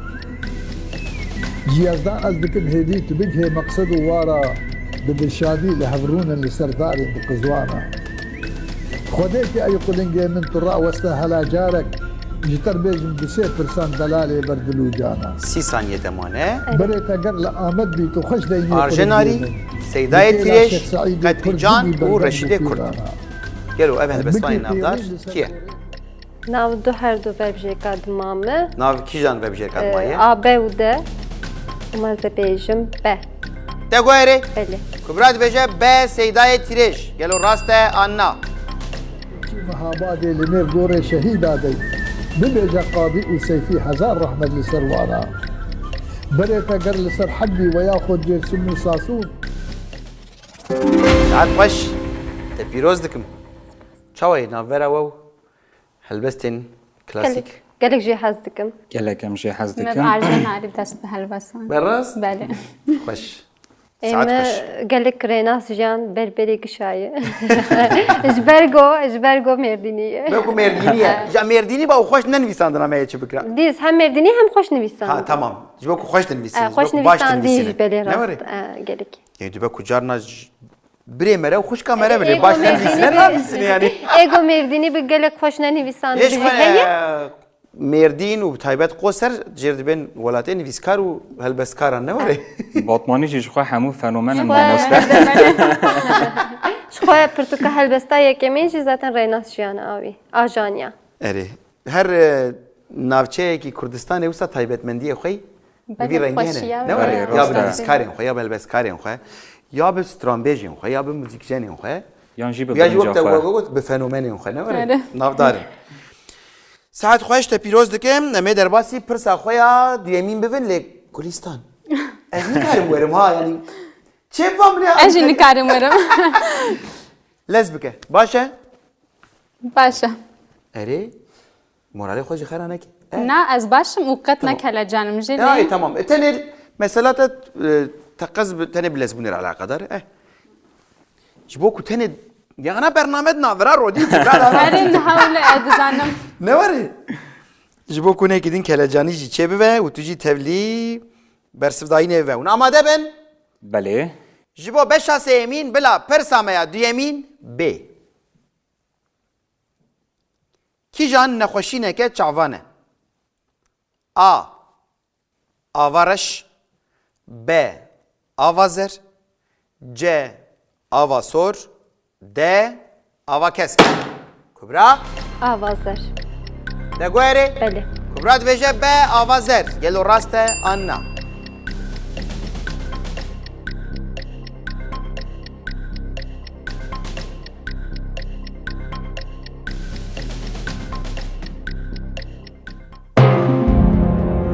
Ji Yezdan ez dikim hêvî tu bigihê meqsed û wara, bi dilşadî li hev rûnin li ser darên bi qizwana. Xwedê ki ey qulingê min tu raweste hela carek, ji te bêjim du sê pirsan delalê ber dil û cana. Sî saniye te mane. Berê te ger li Amed bî tu xweş deynî Arjen qulingê Arî, min. Seydayê Dikê Tîrêj, Laşek Seîdê Qedrî Kurd Can bî û berdem Reşîdê bi Kurd. pîrana. Gelo ev helbestvanê Bikê navdar pêrîn li ser kî ye? Nav du her du vebjêka dima me. Nav kîjan vebjêrka Ee, dima ye? A, B û D. Û ez ê bêjim B. Te guherê? Belê. Kubra dibêje B Seydayê Tîrêj. Gelo rast e an na? Mehabadê li nêv gorê şehîda dey. Bibêje Qadî û Seyfî hezar rehmet li ser wana. Berê te ger li ser Hebbî we ya xwe Dêrsim û Sasûn. Saet xweş. Te pîroz dikim. Çawa ye navbera we û helbestên Klasîk. Gelek, gelek jê hez dikim. Gelek em jê hez Min dikim. Erje narî dest bi helbesan. Berast? Belê. Xweş. Ê, Saet me xweş. Gelek Rênas Jiyan berberê gişayê. Ji ber go, ji ber go Mêrdînî ye. Be ku Mêrdînî ye. Ja Mêrdînî ba û xweş nenivîsandina me yê çi bikira. Dîz hem Mêrdînî hem xweş nivîsand. Ha, tamam. Ji bo ku xweş dinivîsî, E, ji bo xweş ku baş nivîsandî dinivîsîne. Ji belê Ne rast. were? E, gelek. Yê dibe ku carna j-, birê mere û xwişka mere Ê, bile êgo baş Mêrdînî dinivîsîne, bi- ne nivîsîne yani. Êgo Mêrdînî bi gelek xweş nenivîsand Ê, ji bi xwe, heye. e, Mêrdîn û bi taybet Qoser jêr dibên welatê nivîskar û helbestkaran ne were? Batmanî jî ji xwe hemû fenomen in Ji xwe mamoste. Ji xwe pirtûka helbesta yekemîn jî zaten Rênas Jiyan awî. Ajanya. Erê. Her, e, navçeyekî Kurdistanê wisa taybetmendiyê xwe yî bi vî Belê, rengî hene. xweşiya Ne were? Belê, Ya rast bi e. nivîskarên xwe, ya bi helbestkarên xwe, ya bi stranbêjên xwe, ya bi muzîkjenên xwe. Yan jî bi Ya jî birinca wek te xwe. we got, bi fenomenên xwe, ne were? Erê. Navdar in. Saet xweş te pîroz dikim, em ê derbasî pirsa xwe ya duyemîn bibin lê Gulistan. Ez nikarim werim ha, yani. Çê bam ne? Ez jî nikarim werim. Lez bike. Baş e? Baş e. Erê, moralê xwe jî xera neke. E? Na, ez baş im û qet Tamam. nekelecanim jî Ya, lê. e, tamam. E, tenê, mesela te, e, teqez bi, tenê bi lezbûnê re eleqedar. E. Ji bo ku tenê, ya na bername di navira rodî, Kubra da Herin hewle, e, dizanim. Ne were? Ji bo ku nekî din kelecanî jî çê bibe û tu jî tevlî bersivdayînê bibe. Hûn amade bin? Belê. Ji bo beşa sêyemîn bila pirsa me ya duyemîn bê. Kîjan nexweşîneke çavan e? A. Ava reş. B. Ava zer. C. Ava sor. D. Ava kesk. Kubra. Ava zer. Te guherê? Belê. Kubra dibêje B. Ava zer. Gelo rast e an na?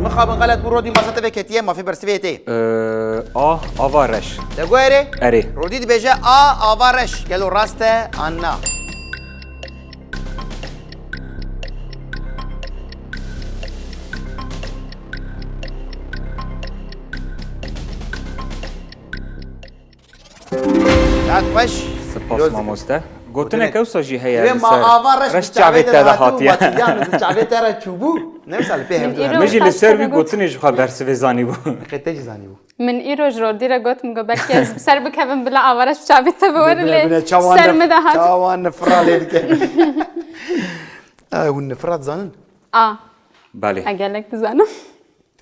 Mixabin xelet bû, Rodîn, masa te veketiye, mafê bersivê tê. Ee, A, ava reş. Te guherê? Erê. Rodî dibêje A, ava reş. Gelo rast e an na? Saet xweş. Spas Pîroz dikim. mamoste. Gotinek Gotinek. ewsa jî heye Divê li ma ser ava reş reş bi çavê çavê te de de hatiye. hatiye. Û batiya min bi çavê te re çûbû. Ne wisa li pê hevdû Min re. Min jî li ser wî gotinê ji xwe bersivê zanîbû. Qê te jî zanîbû. Min îro ji Rodî re got, min got, belkî ez bi ser bikevim bila ava reş bi çavê te biwerin Bine, lê bine, çawan ser nif-, min de hat. çawan nifira lê dike. Ay, hûn nifira dizanin? A. Belê. Ez gelek dizanim.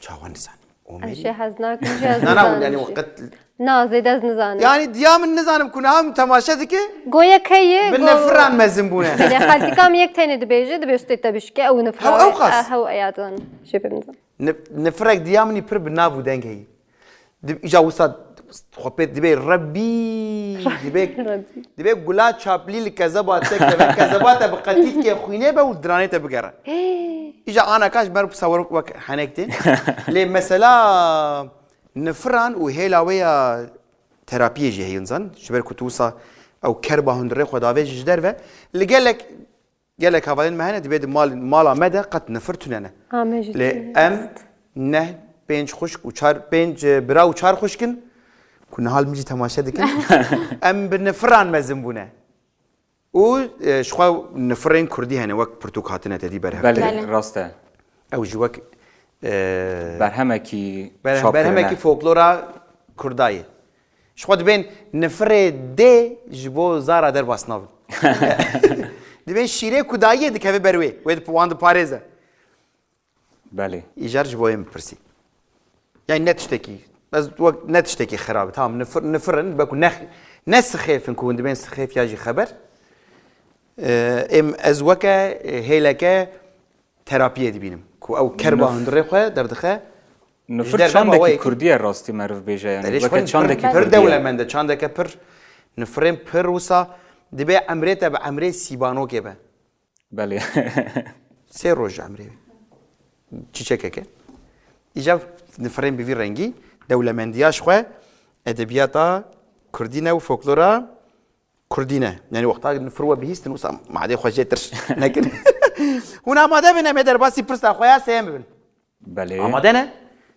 Çawa nizanim? O Em Mêrî. Şêhez nakin jî ez Na, na, nizanim yani jî. o qet- Na, zêde ez nizanim. Yani diya min nizanim ku niha min temaşe dike. Goya keye, Bi go- nifiran mezin bûne. Belê, xeltika min yek tenê dibêje, dibê stê te bişke, ew nifira Hew, ew wê. qas. Eh, hew eya dizanim. Jê pê nizanim. Nif-, nifirek diya min î pir bi nav û deng heyî. Dib-, îja wisa xwe pê dibê Rebbî, dibê, Rebbî. dibê gula çaplî li kezeba te keve, kezeba te bi qetîtkê xwînê be û diranê te bigere. Hey. Îja ana kaş ber sawirok wek henek tê. Lê mesela nifiran û hêla wê ya terapiyê jî heyî zan. Ji ber ku tu wisa ew kerba hundirê xwe davêjî ji derve. Li gelek Gelek hevalên me hene, dibê di mal, mala me de qet nifir tune ne. Ha, me jî Lê tune em ne. neh, pênc xwişk û çar, pênc, e, bira û çar xwişk in, ku niha li min jî temaşe dikin. Em bi nifiran mezin bûne. Û, e, ji xwe nifirên kurdî hene, wek pirtûk hatine te dî berhev. Belê, Belê. rast e. Ew jî wek, e, Berhemekî ber-, çap berhemekî kirine. folklora kurda ye. Ji xwe dibên nifirê dê ji bo zara derbas nabin. Dibên şîrê ku dayiyê dikeve ber wê. Wê di wan diparêze. Belê. Îcar ji bo yê min pirsî. Yani ne tiştekî, ez wek ne tiştekî xirab, tamam, nifir, nifir in, be ku ne, ne sixêf in ku hûn dibên sixêf ya jî xeber. Ee, em ez weke, e, hêleke terapiyê dibînim. Ku ew kerba Nif- hundirê xwe derdixe. Nifir Ji derve çandekî maweyekî. Kurdî ye rastî meriv bêje yani. Erê, ji Weke xwe çandekî pir Kurdî ye. dewlemend e, çandeke pir nifirên pir wisa dibê emrê te bi emrê sîbanokê be. Belê. Sê roj emrê çîçekeke. Îca nifirên bi vî rengî dewlemendiya ji xwe edebiyata Kurdî ne û folklora Kurdî ne. Yani wexta nifir we bihîstin wisa madê xwe jê tir nekin. Hûn amade bin, em ê derbasî pirsa xwe ya sêyem bibin. Belê. Amade ne?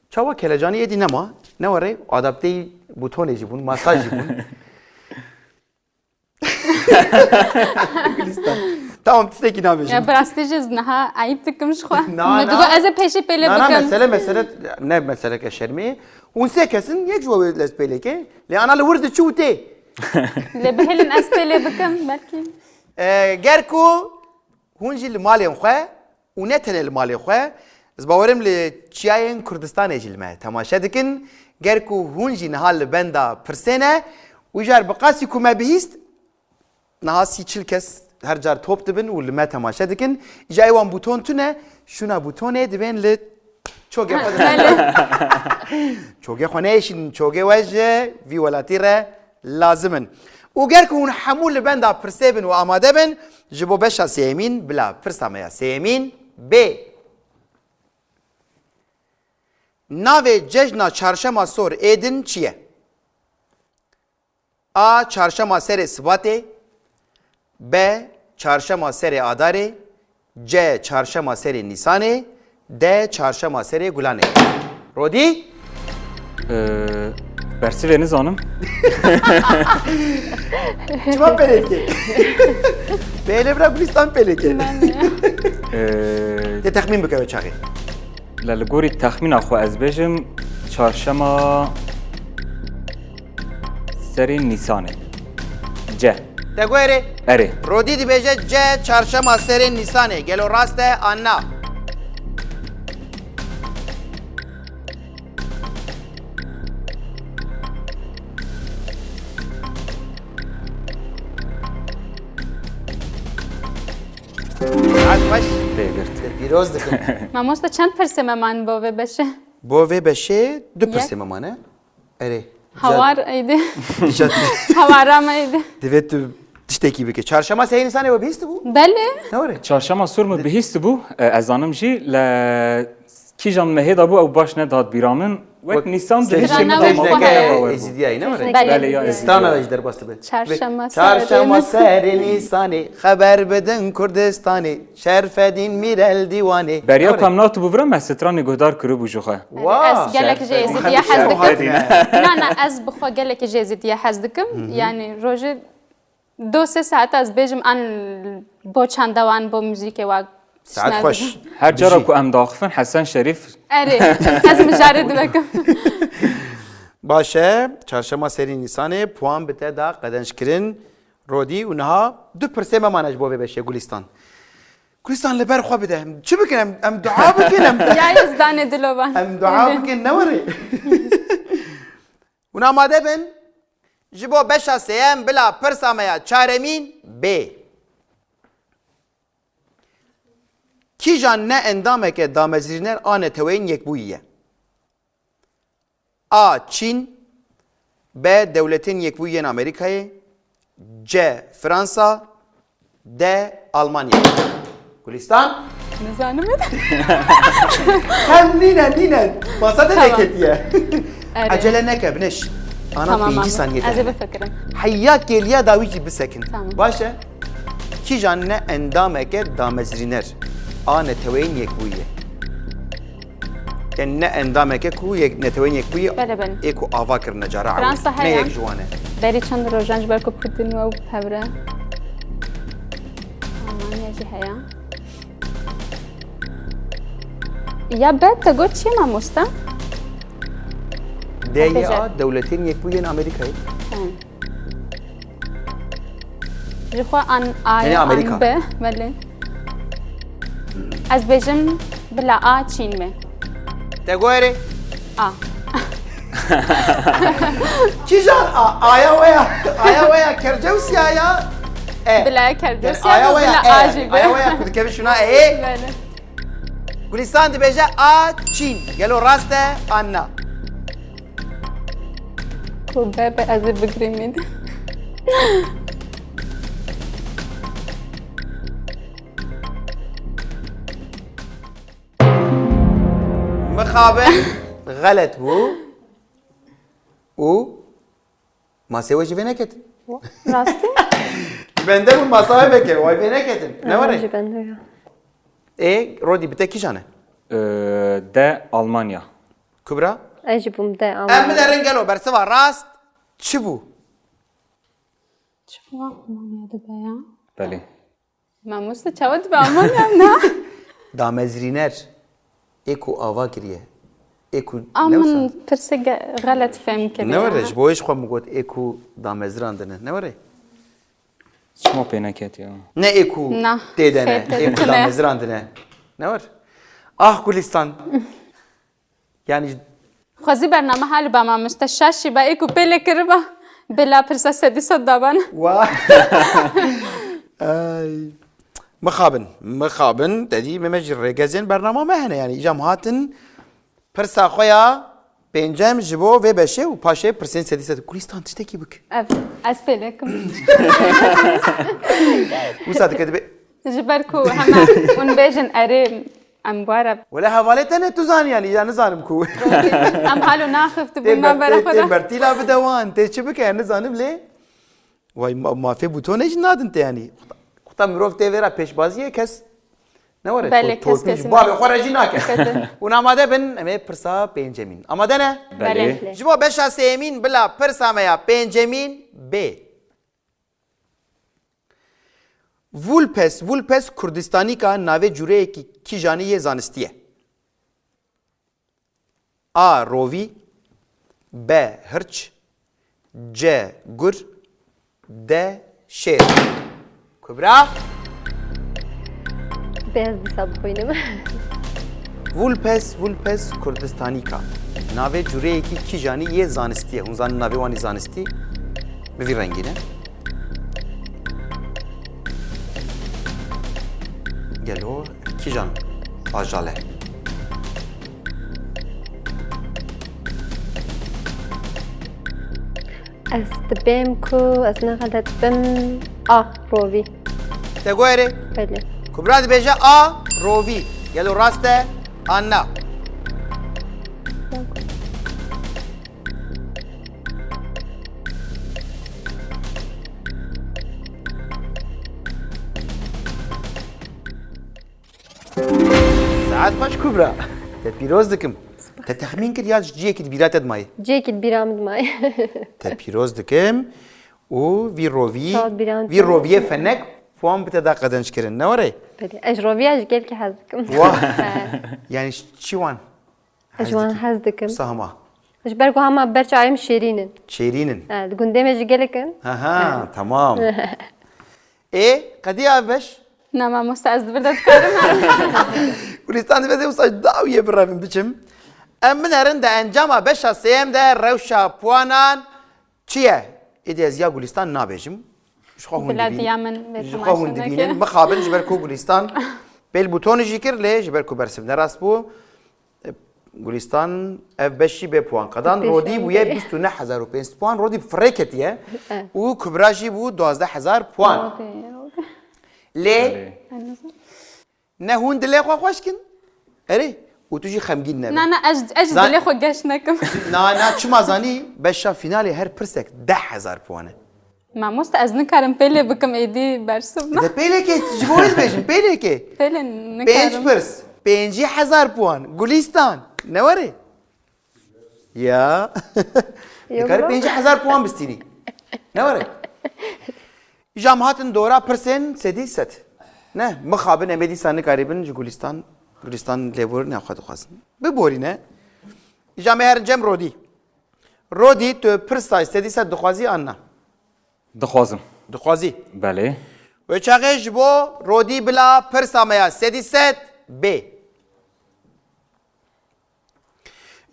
Çawa kelecanî êdî nema? Ne were? Adapteyî butonê jî bûn, masaj jî bûn. Tamam, tiştekî nabêjim. Ya bi rastî jî ez niha eyîb dikim ji xwe. Na, Min na. digot ez ê pêşî pêlê Na, na, bikim. mesele, mesele, ne meseleke şermê. Hûn sê kes in, yek ji we lez pêlêke. Lê ana li wir diçû tê. Lê bihêlin ez pêlê bikim belkî. E, ger ku hûn jî li malên xwe û ne tenê li malê xwe, ez bawerim li çiyayên Kurdistanê jî li me temaşe dikin. Ger ku hûn jî niha li benda pirsê ne û jar bi qasî ku me bihîst, niha sî çil kes her car top dibin û li me temaşe dikin. Îja ê wan bûton tune, şûna bûtonê dibên li çogê xwe dibin. Çogê xwe neyêşînin, çogê we ji vî welatî re lazim in. Û ger ku hûn hemû li benda pirsê bin û amade bin, ji bo beşa sêyemîn bila pirsa me ya sêyemîn bê. Navê cejna Çarşema Sor ê din çi ye? A. Çarşema serê Sibatê. B. Çarşema serê Adarê. C. Çarşema serê Nîsanê. D. Çarşema serê Gulanê. Rodî? Ee, Bersivê nizanim. Çima pêlêkê? Bêle bira Gulistan pêlêkê. Ee, Tê texmîn bike ve çaxê. Lê li gorî texmîna xwe ez bêjim çarşema serê Nîsanê. C. Te guherê? Erê. Rodî dibêje C, çarşema serê Nîsanê. Gelo rast e an na? Saet xweş. Tê girt. Te pîroz dikim. Mamoste çend pirsê me man bo vê beşê? Bo vê beşê du Yek. Pirsê me mane. Erê. Hawar eydi. Îşat. Hawara me eydi. Divê tu tiştekî bike. Çarşema serê Nîsanê we bihîstibû? Belê. Ne were? Çarşema sor min bihîstibû, e, ez zanim jî lê kîjan mehê de bû ew baş nedat bîra min. Wek Nîsan di Strana hişê min wek de Strana mabû wek ne bawer bû. Ezîdiyayê ne were? Belê. Belê ya, Ezîdiyayê. Strana da jî derbas dibe. Çarşema Çarşema serê serê Nîsanê, xeber bidin Kurdistanê, Şerfedîn Mîrel Dîwanê. Beriya Ne were? Ku em natibo vira me stranê guhdar kiribû ji xwe. Wa! Ez gelek ji Şerfedîn. Êzidiya hez dikim. Şerfedîn. Na, na, ez bi xwe gelekî ji Êzidiya hez dikim. Yani rojê do sê saet ez bêjim an bo çanda wan, bo muzîkê wa. Saet xweş. Her cara Bijî. Ku em daxifin Hesen Şerîf. Erê, ez mijarê divekim. Baş e, çarşema serê Nîsanê puan bi te da qedenc kirin. Rodî û niha du pirsê me mane ji bo vê beşê Gulistan. Gulistan li ber xwe bide. Çi bikin em? Em dua bikin em. Ya ez danê dilovan. Em dua bikin ne were? Hûn amade bin? Ji bo beşa sêyem bila pirsa me ya çaremîn bê. Kîjan ne endameke damezrîner a Neteweyên Yekbûyî ye? A. Çîn. B. Dewletên Yekbûyî yên Amerîkayê. C. Fransa. D. Almanya. Gulistan? Nizanim. Hem nîne, nîne. Masa te Tamam. Neketiye. Erê. Ecele neke, binêş. Ana Tamam, pêncî abi. saniye Ez ê te. bifikirim. Heya kêliya dawî jî bisekin. Tamam. Baş e. Kîjan ne endameke damezrîner a Neteweyên Yekbûyî ye? Yani ne endameke ku yek, Neteweyên Yekbûyî Bele ben. ê ku ava kirine cara ew. Fransa Ne heye. Yek ji wan e. Berî çend rojan ji ber ku Putin û ew hevre. Almanya jî heye. Ya be te got çi mamoste? D Y Bêje. A Dewletên Yekbûyî yên Amerîkayê. He. Ji xwe an A Tenê ya, Amerîka. An B, belê. Ez bêjim bila A Çîn be. Te guherê? A. Kîjan A? Aya we ya, aya we ya Kercewsiya ya E. Bila Yani Kercewsiya aya be, we ya bila A E. jî Aya be. we ya ku dikeve şuna E. Belê. Gulistan dibêje A Çîn. Gelo rast e an na? Ku be be ez ê bigirîm. Mixabin xelet bû û masê we jî vê neketin. Rastî? Bende bû masa we veke, way vê neketin. Ne were? Ji bende ya. Ê, Rodî, bi te kîjan e? Ee, D. Almanya. Kubra? Ez jî bûm D. Em binerin gelo bersiva rast çi bû? Çawa Almanya dibe ya? Belê. Mamoste çawa dibe Almanya na? Damezrîner ê ku ava kiriye. Ê ku A newsa. Min pirsê ge- xelet fêm kiriye. Ne were, ji bo wê ji xwe min got ê ku damezrandine. Ne were? Çima pê neketiye? Ne ê ku Na. Tê de ne, Tê de ê ku ne. Damezrandine. Ne were? Ah Gulistan. Yani Xwezî bername hal ba mamoste şaşî ba ê ku pêlê kiriba. Bila pirsa sedî sed daban. Wa. Ay. Mixabin, mixabin, te dî me me ji rêgezên bernama me hene yani îcam hatin pirsa xwe ya pêncem ji bo vê beşê û paşê pirsên sedî sed Gulistan tiştekî bik. Ev ez pêlê kim. Wisa dike dibe Ji ber ku hema hûn bêjin erê em were Wele hevalê te ne tu zanî yani ya nizanim ku. em halo naxiftibûn Tê ber- navbera tê- xwe tê de. bertîla bide wan, tê çi bike nizanim lê. Way ma- mafê bûtonê jî nadin te yanî. Xweta mirov tê vêra pêşbaziyê kes ne were. Belê, Tor- kes torpîl kes ji ne. bavê xwe re jî nake. Kete. Hûn amade bin em ê pirsa pêncemîn. Amade ne? Belê. Ji bo beşa sêyemîn bila pirsa me ya pêncemîn bê. Vulpes, Vulpes Kurdistanîka navê cûreyekî kîjanî yê zanistî ye. A. Rovî. B. Hirç. C. Gur. D. Şêr. Kubra. Bê ez dîsa bixwînim. Vulpes, Vulpes Kurdistanîka. Navê cûreyekî kîjanî yê zanistî ye. Hûn zanin navê wan î zanistî bi vî rengî ne? Gelo kîjan ajal e? Ez dibêm ku ez ne xelet bim. A. Rovî. Te guherê? Belê. Kubra dibêje A. Rovî. Gelo rast e? An na? Saet baş Kubra. Te pîroz dikim. Te texmîn kir ya ji ciyekî di bîra te dimayê? Ciyekî di bîra min dimayê. Te pîroz dikim û vî rovî, Saet bîra min vî roviyê fenek puan bi te da qedenc kirin. Ne were? Belê. Ez ji roviya ji gelkî hez dikim. Wa. Yani çi wan? Ez ji wan hez dikim. Sahma. Ji ber ku hema ber çayê min şêrîn in. Şêrîn in. Evet, gundê me ji gelek in. Ha ha, tamam. Ê, qediya beş? Na mamoste ez di vir de dikarim. Gulistan dibêje wisa dawiyê birevim biçim. Em binerin de encama beşa sêyem de rewşa puanan çi ye? Êdî ez ya Gulistan nabêjim. Ji xwe hûn Bila dibînin. diya min vê Ji xwe temaşe hûn neke. Dibînin. Mixabin ji ber ku Gulistan pêl bûtonê jî kir lê ji ber ku bersiv nerast bû. E, Gulistan ev beş jî bê puan qedan. Pêşiyan Rodî bûye bê. bîst û neh hezar û pênc sed puan. Rodî firê ketiye. Û Kubra jî bû duwazdeh hezar puan. Lê Belê. ne hûn dilê xwe xweş kin. Erê, û tu jî xemgîn nebe. Na na ez ez ji Zan- dilê xwe geş nekim. Na na çima zanî beşa fînalê her pirsek deh hezar puan e. Mamoste ez nikarim pêlê bikim êdî bersiv me. De pêlekê ji bo ez bêjim pêlekê. Pêlê Pênc nikarim. pirs, pêncî hezar puan. Gulistan, ne were? Ya. Yok Dikare lan. Pêncî hezar puan bistînî. Ne were? Îja em hatin dora pirsên sedî sed. Ne, mixabin em ê dîsa nikarîbin ji Gulistan, Gulistan lêborîna xwe dixwazin. Biborîne. Îja em ê herin cem Rodî. Rodî, tu pirsa sedî sed dixwazî an na? Dixwazim. Dixwazî. Belê. Wê çaxê ji bo Rodî bila pirsa me ya sedî sed bê.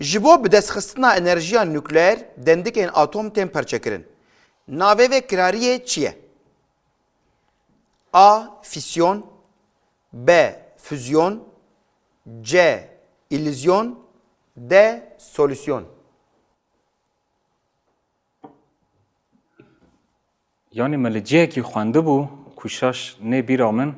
Ji bo bidestxistina enerjiya nukleer dendikên atom tên perçekirin. Navê vê kirariyê çi ye? A. Fîsyon. B. Füzyon. C. Îlizyon. D. Solüsyon. Yanî min li cihekî xwendibû ku şaş nê bîra min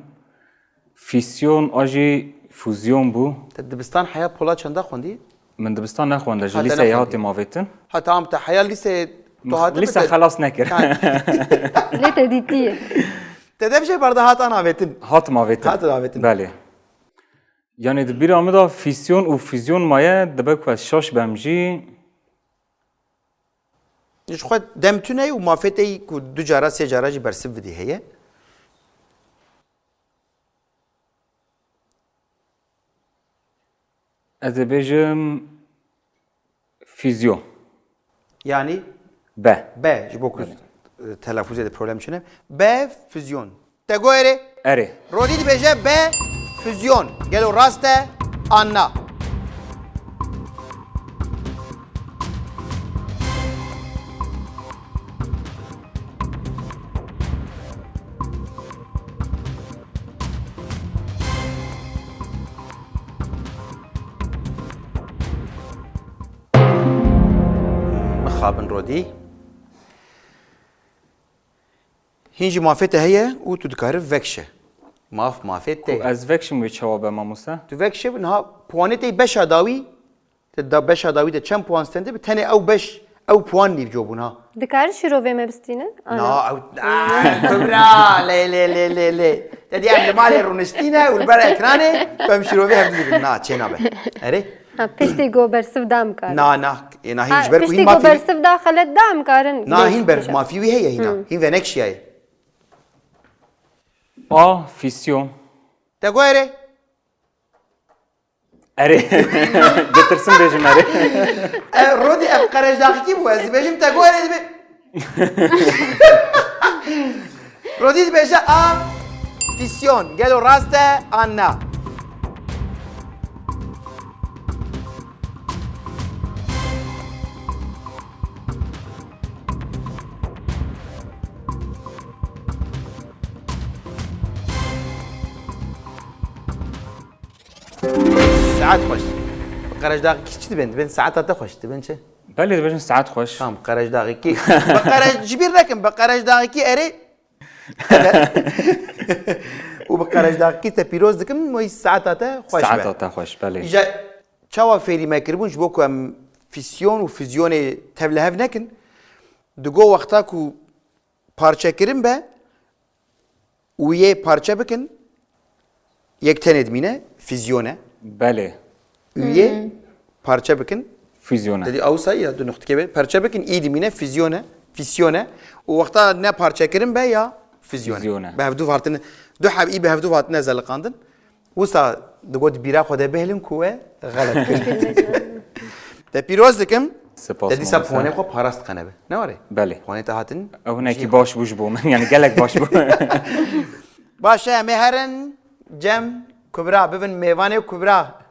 fîsyon a jî fuzyon bû. Te dibistan heya pola çenda xwendî? Min dibistan nexwende, ji Ha, te lîseyê nexwendî. Hatîm avêtin. Heta em te heya lîseyê tu hatî Lîse xelas nekir. Ha. Lê te dîtî. Te dev jê barda hat an avêtin. Hatim avêtin. Hatin avêtin. Belê. Yanî di bîra min de fîsyon û fizyon maye, dibe ku ez şaş bem jî. Ji xwe dem tune ye û mafê te yî ku du cara, sê cara jî bersiv bidî heye. Ez ê bêjim fizyon. Yanî? B. B, ji bo ku, belê, e, telafuzê de problem çine. B, fizyon. Te got erê? Erê. Rodî dibêje B, fizyon. Gelo rast e an na? Mixabin Rodî. Hîn jî mafê te heye û tu dikarî vekişe. Maf mafê te. Ku ez vekişim wê çawa be mamoste? Tu vekişe, niha puanê te yî beşa dawî, te da beşa dawî de çend puan stendibe, tenê ew beş, ew puan nîvco bûn ha. Dikare şîrovê me bistînin? Ana. Na, ew, ah, Kubra, lê, lê, lê, lê, lê. Te dî em li malê rûniştîne û li ber ekranê, tu em şîrovê hevdû dibin. Na, çênabe. Erê? Ha, piştî go bersiv da em karin. Na, na, ê, na, hîn, ha, ji ber ku hîn piştî go mafî, bersiv da xelet da em karin. Na, hîn ber mafî wî heye hîna. Hı. Hîn venekşiyaye. A, fîsyon. Te got erê? Erê. Ditirsim bêjim erê. E, Rodî, ev qerejdaxikî bû. Ez dibêjim te got erê dibe. Rodî dibêje a, fîsyon. Gelo rast e an na? Saet xweş. Bi qerejdaxikî çi dibên? Dibên saeta te xweş. Dibên çi? Belê, dibêjin saet xweş. Tamam, qerejdaxikî. Bi qerej-, ji bîr nekin, bi qerejdaxikî erê. Û bi qerejdaxikî te pîroz dikim, wê saeta te xweş be. Saeta te xweş, belê. Îja çawa fêrî me kiribûn, ji bo ku em fîsyon û fizyonê tevlihev nekin, digo wexta ku parçekirin be, û yê parçe bikin, yek tenê dimîne, fizyon e. Belê. Û yê parçe bikin. Fizyon e. Te dî awsa ya du nuqtikê be. Parçe bikin, î dimîne, fizyon e. Fîsyon e. Û wexta ne parçekirin be ya fizyon e. Fizyon e. Bi hevdû hatine, du heb î bi hevdû hatine zeliqandin. Wisa digot bîra xwe de bihêlin ku we xelet kir. Te pîroz dikim. Spas, mamoste. Te dîsa puanê xwe parast qene be. Ne were? Belê. Puanê te hatin. Ew hinekî baş bû ji bo min. Yani gelek baş bû. Baş e, em ê herin cem Kubra, bibin mêvanê Kubra.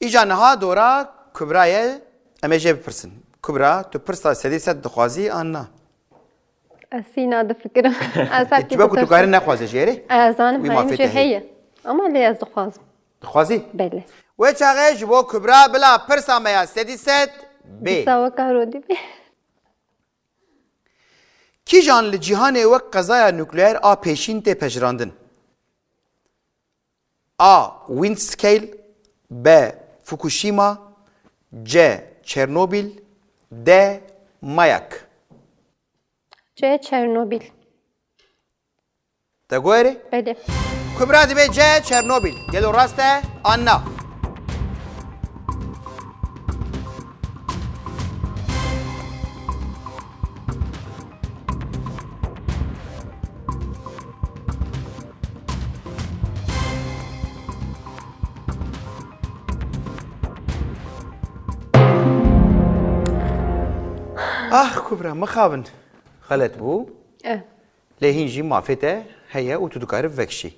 Îja niha dora Kubra ye, em ê jê bipirsin. Kubra, tu pirsa sedî sed dixwazî an na? Ez hîna difikirim. Ez her tişt ku tu karî nexwaze jê re. Ez zanim, wî heyim mafê jê te heye. Heye. Ama lê ez dixwazim. Dixwazî? Belê. Wê çaxê ji bo Kubra bila pirsa me ya sedî sed bê. Dîsa weka Rodî bê. Kîjan li cîhanê wek qezaya nukleer a pêşîn tê pejirandin? A. Windscale. B. Fukushima. C. Çernobil. D. Mayak. C. Çernobil. Te got erê? Belê. Kubra dibê C. Çernobil. Gelo rast e an na? Ax Kubra, mixabin. Xelet bû. Eh. Lê hîn jî mafê te heye û tu dikarî vekişî.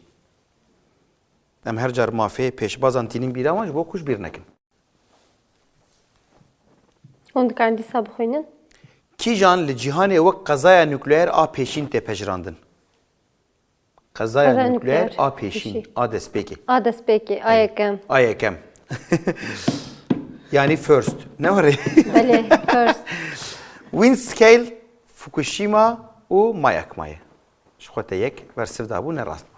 Em her car mafê pêşbazan tînin bîra wan ji bo ku ji bîr nekin. Hûn dikarin dîsa bixwînin? Kîjan li cîhanê wek qezaya nukleer a pêşîn tê pejirandin? Qezaya nukleer a pêşîn, a destpêkê. A destpêkê, a yekem. A yekem. Yani first. Ne were? Belê, first. Windscale, Fukushima û Mayak maye. Ji xwe te yek bersiv dabû, ne rast bû.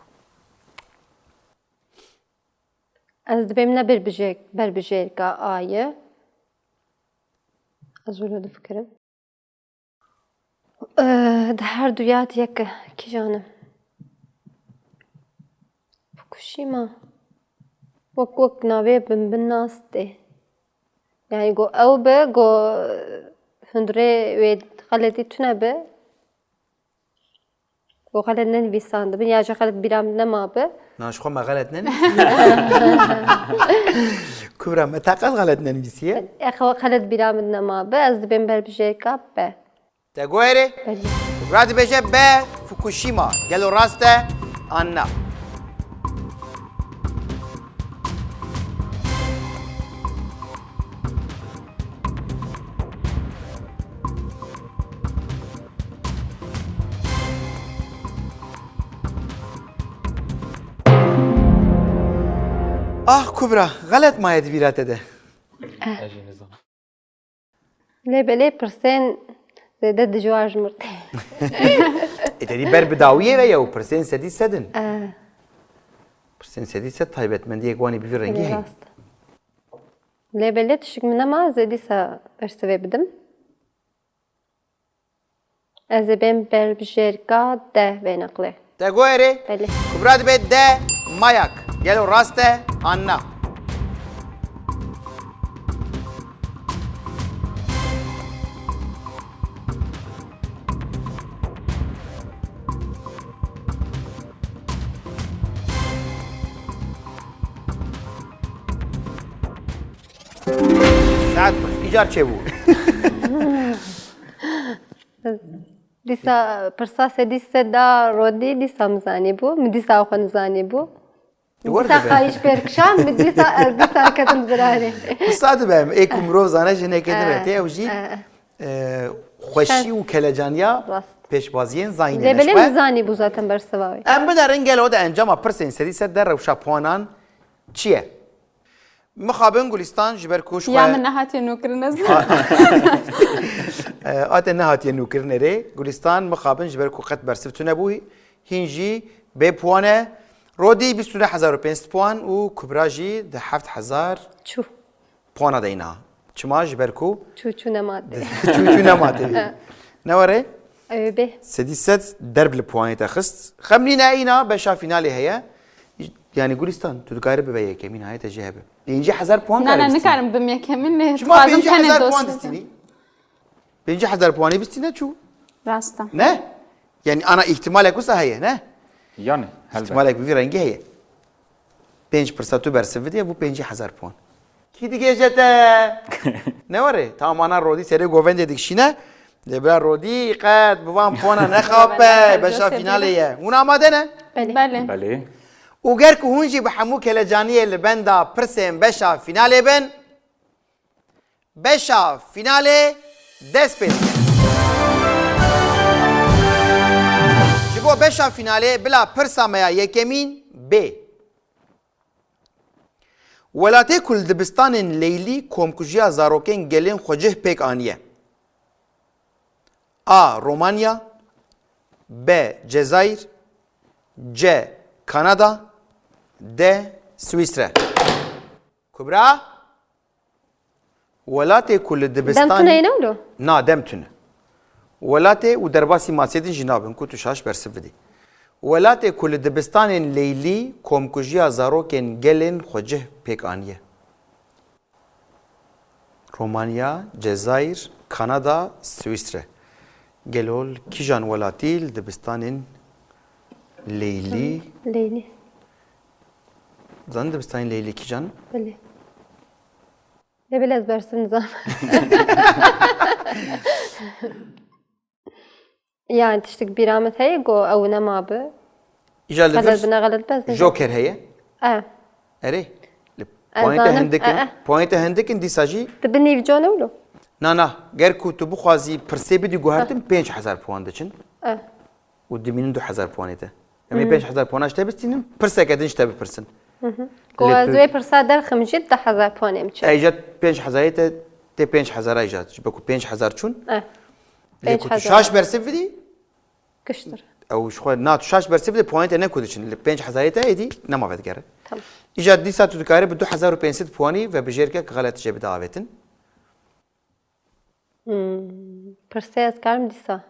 Ez dibêm ne berbijêr-, berbijêrka A ye. Ez wilo difikirim. Eh, di her du ya di yek e. Kîjan e? Fukushima. Wek wek navê bin bin nas tê. Yani go ew bi, go hundurê wê xeletî tune bi. Go xelet nenivîsandibin ya jî xelet bîra min nema bi. Na, ji xwe me xelet nenivîsiye. Kubra, me teqez xelet nenivîsiye. Ex xelet bîra min nema bi, ez dibêm berbijêrka be. Te guherê? Belê. Kubra dibêje be, Fukushima. Gelo rast e an na? Ah Kubra, xelet maye di bîra te de. Ez jî nizanim. Lê belê pirsên zêde dijwar ji mir tê. E, te dî ber bi dawiyê ve ye û pirsên sedî sed in. Eh. Pirsên sedî sed taybetmendiyek wan ê bi vî rengî heye. Rast. Lê belê tişik min nema, ez ê dîsa bersivê bidim. Ez ê bêm berbijêrka deh vê neqlê. Te guherê? Belê. Kubra dibe de mayak. Gelo rast e an na? Saet xweş. Îcar çêbû. Dîsa pirsa sedî sed da Rodî, dîsa min zanîbû. Min dîsa xwe nizanîbû. Min dîsa qayîş pêr kişand, min dîsa, ez dîsa ketim ziranê. Wisa dibe em, ê ku mirov zane jinekê din re tê, ew jî, eh, eh, xweşî û kelecaniya pêşbaziyên zayînê ne. Lê belê min zanîbû zaten bersiva wê. Em binerin gelo di encama pirsên sedî sed de rewşa puanan çi ye? Mixabin Gulistan ji ber ku ji xwe... Ya min nehatiye nûkirin ez. E, ate nehatiye nûkirinê rê. Gulistan mixabin ji ber ku qet bersiv tune bû, hîn jî bê puan e. Rodî bîst û neh hezar û pênc sed puan û Kubra jî di heft hezar puana de yîna. Çima? Ji ber ku... Çû çû nema tê. Çû çû nema tê. Ne were? Ew bê. Sedî sed derb li puanê te xist. Xem nîne, îna beşa fînalê heye. Yani Gulistan, tu dikarî bibe yekemîn, hayê te jê hebe. Pêncî hezar puan... Na, na, nikarim bim yekemîn, ne. Çima pêncî hezar puan distînî? Pêncî hezar puanê bistîne çû. Rast e. Ne? Yani ana îhtimalek wisa heye, ne? Yani, helbet. Îhtimalek bi vî rengî heye. Pênc pirsa tu bersiv bidî, bû pêncî hezar puan. Kî digêje te? Ne were? Tamam, ana Rodî serê govendê dikişîne. Lê bira Rodî qet bi van puana nexape, beşa fînalê ye. Hûn amade ne? Belê. Belê. Belê. Û ger ku hûn jî bi hemû kelecaniyê li benda pirsên beşa fînalê bin, beşa fînalê dest pê dike. Ji bo beşa fînalê bila pirsa me ya yekemîn bê. Welatê ku li dibistanên leylî komkujiya zarokên gelên xwe cih pêk aniye. A. Romanya. B. Cezayir. C. Kanada. D. Swîsre. Kubra? Welatê ku li dibistanê... Dem tune ye ne wilo? Na, dem tune. Welatê û derbasî masê din jî nabin ku tu şaş bersiv bidî. Welatê ku li dibistanên leylî komkujiya zarokên gelên xwe cih pêk aniye. Romanya, Cezayir, Kanada, Swîsre. Gelo li kîjan welatî li dibistanên leylî... Leylî. Zanî dibistanên leylî kîjan? Belê. Lê belê ez bersiv nizam. Yani tiştik bîra min heye, go ew nema bi. Îja li vir xelet bine, xelet bez, joker heye? E. Erê. Li... Ez puanê te zanim, hindik in, e, e. Puanê te hindik in, dîsa jî. Di bin nîvco ne wilo? Na, na. Ger ku tu bixwazî pirsê bidî guhertin, pênc hezar puan diçin. E. Û dimînin du hezar puanê te. Em ê pênc hezar puana ji te bistînin, pirseke din ji te bipirsin. Ku ez wê pirsa derxim jî du hezar puanê min çêt. Ey jî pênc hezarê te, tê pênc hezara jî. Ji bo ku pênc hezar çûn. Eh. Lê ku tu şaş bersiv bidî, kiştir. Ew ji xwe, na, tu şaş bersiv bidî, puanê te ne ku diçin. Li pênc hezarê te êdî nema vedigere. Tamam. Îja dîsa tu dikarî bi du hezar û pênc sed puanî ve bijêrke ki xelet jê bide avêtin. Hmm, pirsê ez karim dîsa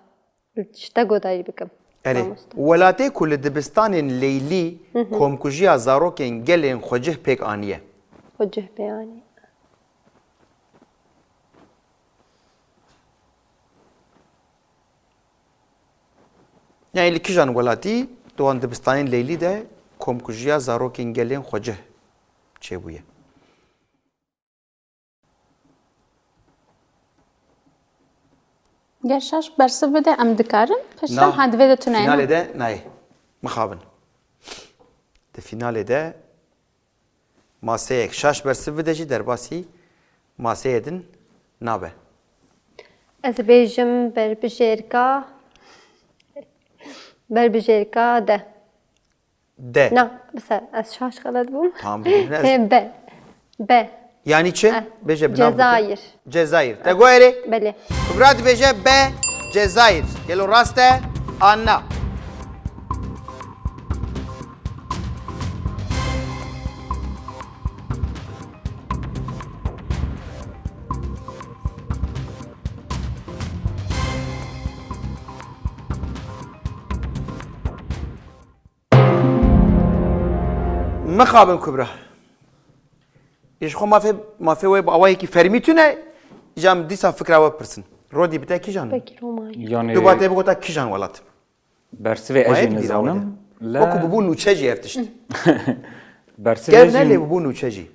ji te godarî bikim. Erê, mamoste. Welatê ku li dibistanên Leylî Hı hı. komkujiya zarokên gelên xwecih pêk aniye. Xwecih pê anî. Yani li kijan welatî di wan dibistanên Leylî de komkujiya zarokên gelên xwecih çêbûye? Ger şaş bersiv bide, em dikarin piştre Na. ha divê de tune. Finalê de nayê. Mixabin. Di finalê de maseyek şaş bersiv bide jî derbasî maseyê din nabe. Ez bêjim berbijêrka, berbijêrka de. De. Na, bi ser, ez şaş xelet bûm. Tamam, bibîne ez Hê, be. Be. Yani çi? Eh, Bêje bi nav bike. Cezayir. Cezayir. Te goyerê? Belê. Kubra dibêje be Cezayir. Gelo rast e? An na? Mixabin Kubra. Ji xwe mafê, mafê wê bi awayekî fermî tune, îca em dîsa fikra we bipirsin. Rodî bi te kîjan? Pekî Romanya. Yani Duba te bigota kîjan welat? Bersivê ez jî nizanim. Le wekû bibû nûçe jî ev tişt. Bersivê Gel ne lê bibû nûçe jî.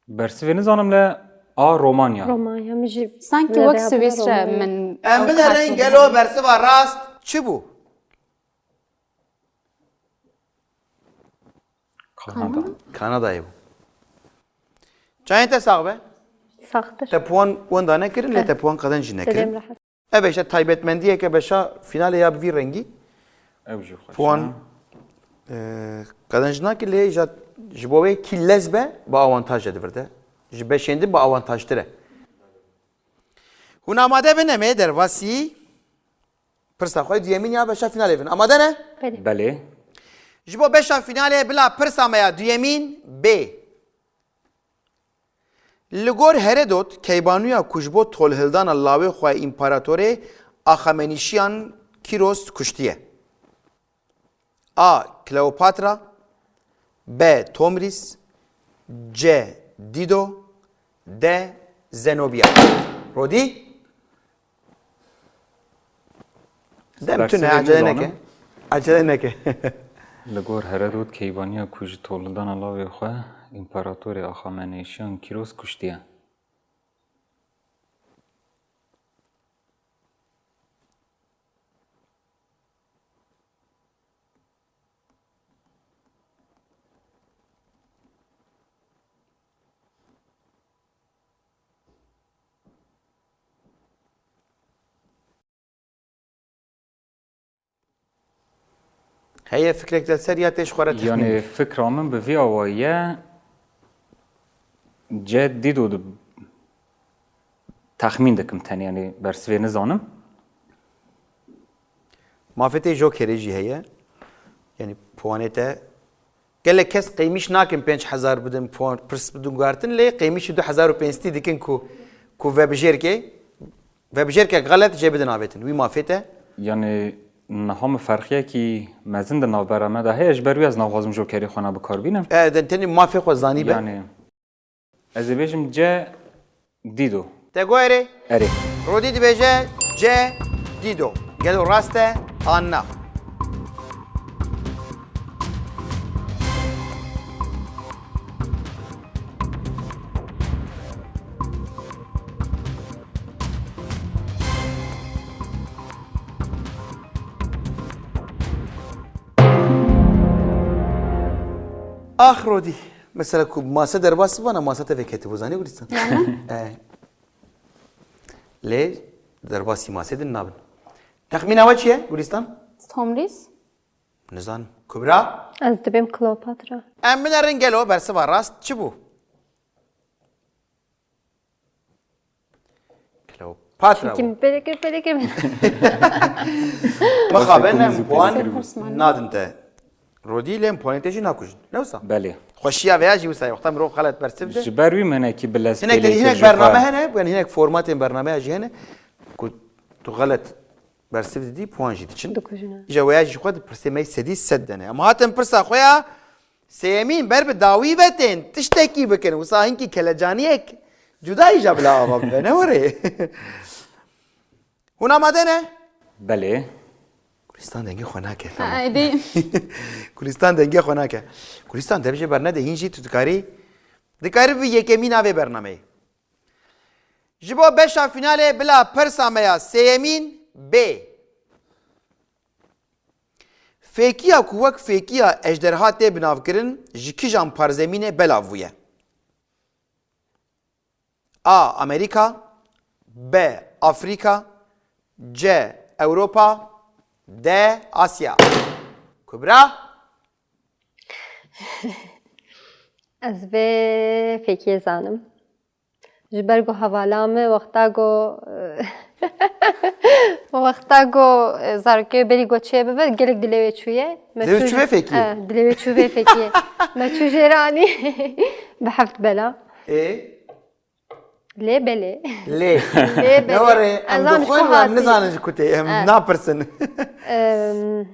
Bersivê nizanim le a Romanya. Romanya min jî Sanki wek Swîsre min. Em binerin gelo bersiva rast çi bû? Kanada. Kanadayê bû. Çayên te sax be. Saxtir. Te puan wenda nekirin, lê te puan qezenc jî nekirin. Dilêm rehet. Ev işte taybetmendiyeke beşa finalê ya bi vî rengî. Ew jî xweş Puan, e. e, qezenc nake lê îja ji bo wê kî lez be bi awantaj e di vir de. Ji beşên din bi awantajtir e. Hûn amade bin em ê derbasî pirsa xwe duyemîn ya beşa finalê bin. Amade ne? Belê. Belê. Ji bo beşa finalê bila pirsa me ya duyemîn bê. Li gor Heredot, keybanûya ku ji bo tolhildana lawê xwe împaratorê Axamenîşiyan Kîros kuştiye. A. Kleopatra, B. Tomrîs, C. Dîdo, D. Zenobia. Rodî? Dem tune, Bersivê ecele nizanim. neke. Ecele neke. Li gor Herodot keybaniya ku ji tolhildana lawê xwe împaratorê Axameneşiyan Kîros kuştiye. Heye fikrek te ser ya tê ji xwe re texmîn Yanî bike. Fikra min bi vî awayî ye, C Dîdo di-, texmîn dikim tenê, yanî bersivê nizanim. Mafê tê jokerê jî heye. Yanî puanê te Gelek kes qêmîş nakin pênc hezar bidin puan, pirs bidin guhertin, lê qêmîşî du hezar û pênc sedî dikin ku, ku vebijêrkê, vebijêrkek xelet jê bidin avêtin. Wî mafê te. Yanî niha min ferqiyekî mezin di navbera me de heye, ji ber wî ez naxwazim jokerê xwe ne bi kar bînim. E, de tenê mafê xwe zanî be. Yanî Ez ê bêjim C Dîdo. Te got erê? Erê. Rodî dibêje C Dîdo. Gelo rast e an na? Ax Rodî. Mesela ku mase derbas bana, mase te veketibû, zanî Gulistan? Yani? E. Lê derbasî masê din nabin. Texmîna we çi ye, Gulistan? Tomrîs. Nizanim. Kubra? Ez dibêm Kleopatra. Em binerin gelo bersiva rast çi bû? Kleopatra bû. Kim peleke peleke. Mixabin em puan nadin te. Rodî lê em puanê te jî nakujin. Ne wisa? Belê. Xweşiya veya jî wisa ye. Wexta mirov xelet bersiv de. Ji ber wî min hinekî bi lez Hinek pêlê de hinek kir ji bername xwe. Hene, yani hinek formatên bernameya jî hene. Ku tu xelet Bersiv didî, puan jî diçin. Dikujine. Îja weya jî xwe di pirsê me sedî sed de ne. Em hatin pirsa xwe ya sêyemîn ber bi dawî ve tên tiştekî bikin. Wisa hinkî kelecaniyek cuda îja bila ava bibe, ne were? Hûn amade ne? Belê. Kulistan dengê xwe nake. Ha, tamam. Ê, dê. Kulistan dengê xwe nake. Kulistan, te bijê bernede, hîn jî tu dikarî, dikarî bi yekemîna vê bernameyê. Ji bo beşa fînalê bila pirsa me ya sêyemîn bê. Fêkiya ku wek fêkiya ejderha tê binavkirin, ji kijan parzemînê belav bûye? A. Amerîka. B. Afrîka. C. Ewropa. D. Asya. Kubra? Ez vê fêkiyê zanim. Ji ber ku hevala min wexta ku, wexta ku zarokê berî ku çêbibe, gelek dilê wê çûye. Me Dilê wê çû çû vê fêkiyê? Eh, dilê wê çû vê fêkiyê. Me çû jê re anî bi heft bela. Ê? Lê belê. Lê. Lê belê. Ne were, em Ez zanim ji dixwin ku û em hatî. Nizanin ji ku tê, em Eh. Napirsin. Em,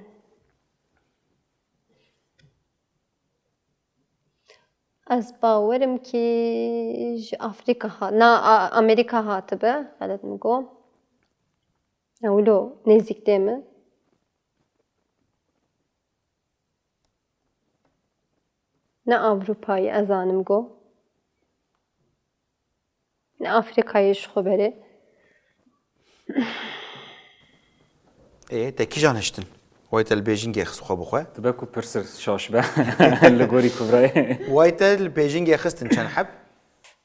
Ez bawerim ki ji Afrika ha-, na, a, Amerika hatibe, xelet min got. Ya wilo nêzîk tê min. Ne Avrupayî, ez zanim got. Afrîkayê ji xwe berê. Ê, te kîjan hiştin? Way te li bêjingê xist xwe bi xwe? Dibe ku pirsir şaş be li gorî Kubrayê. Way te li bêjingê xistin çend heb?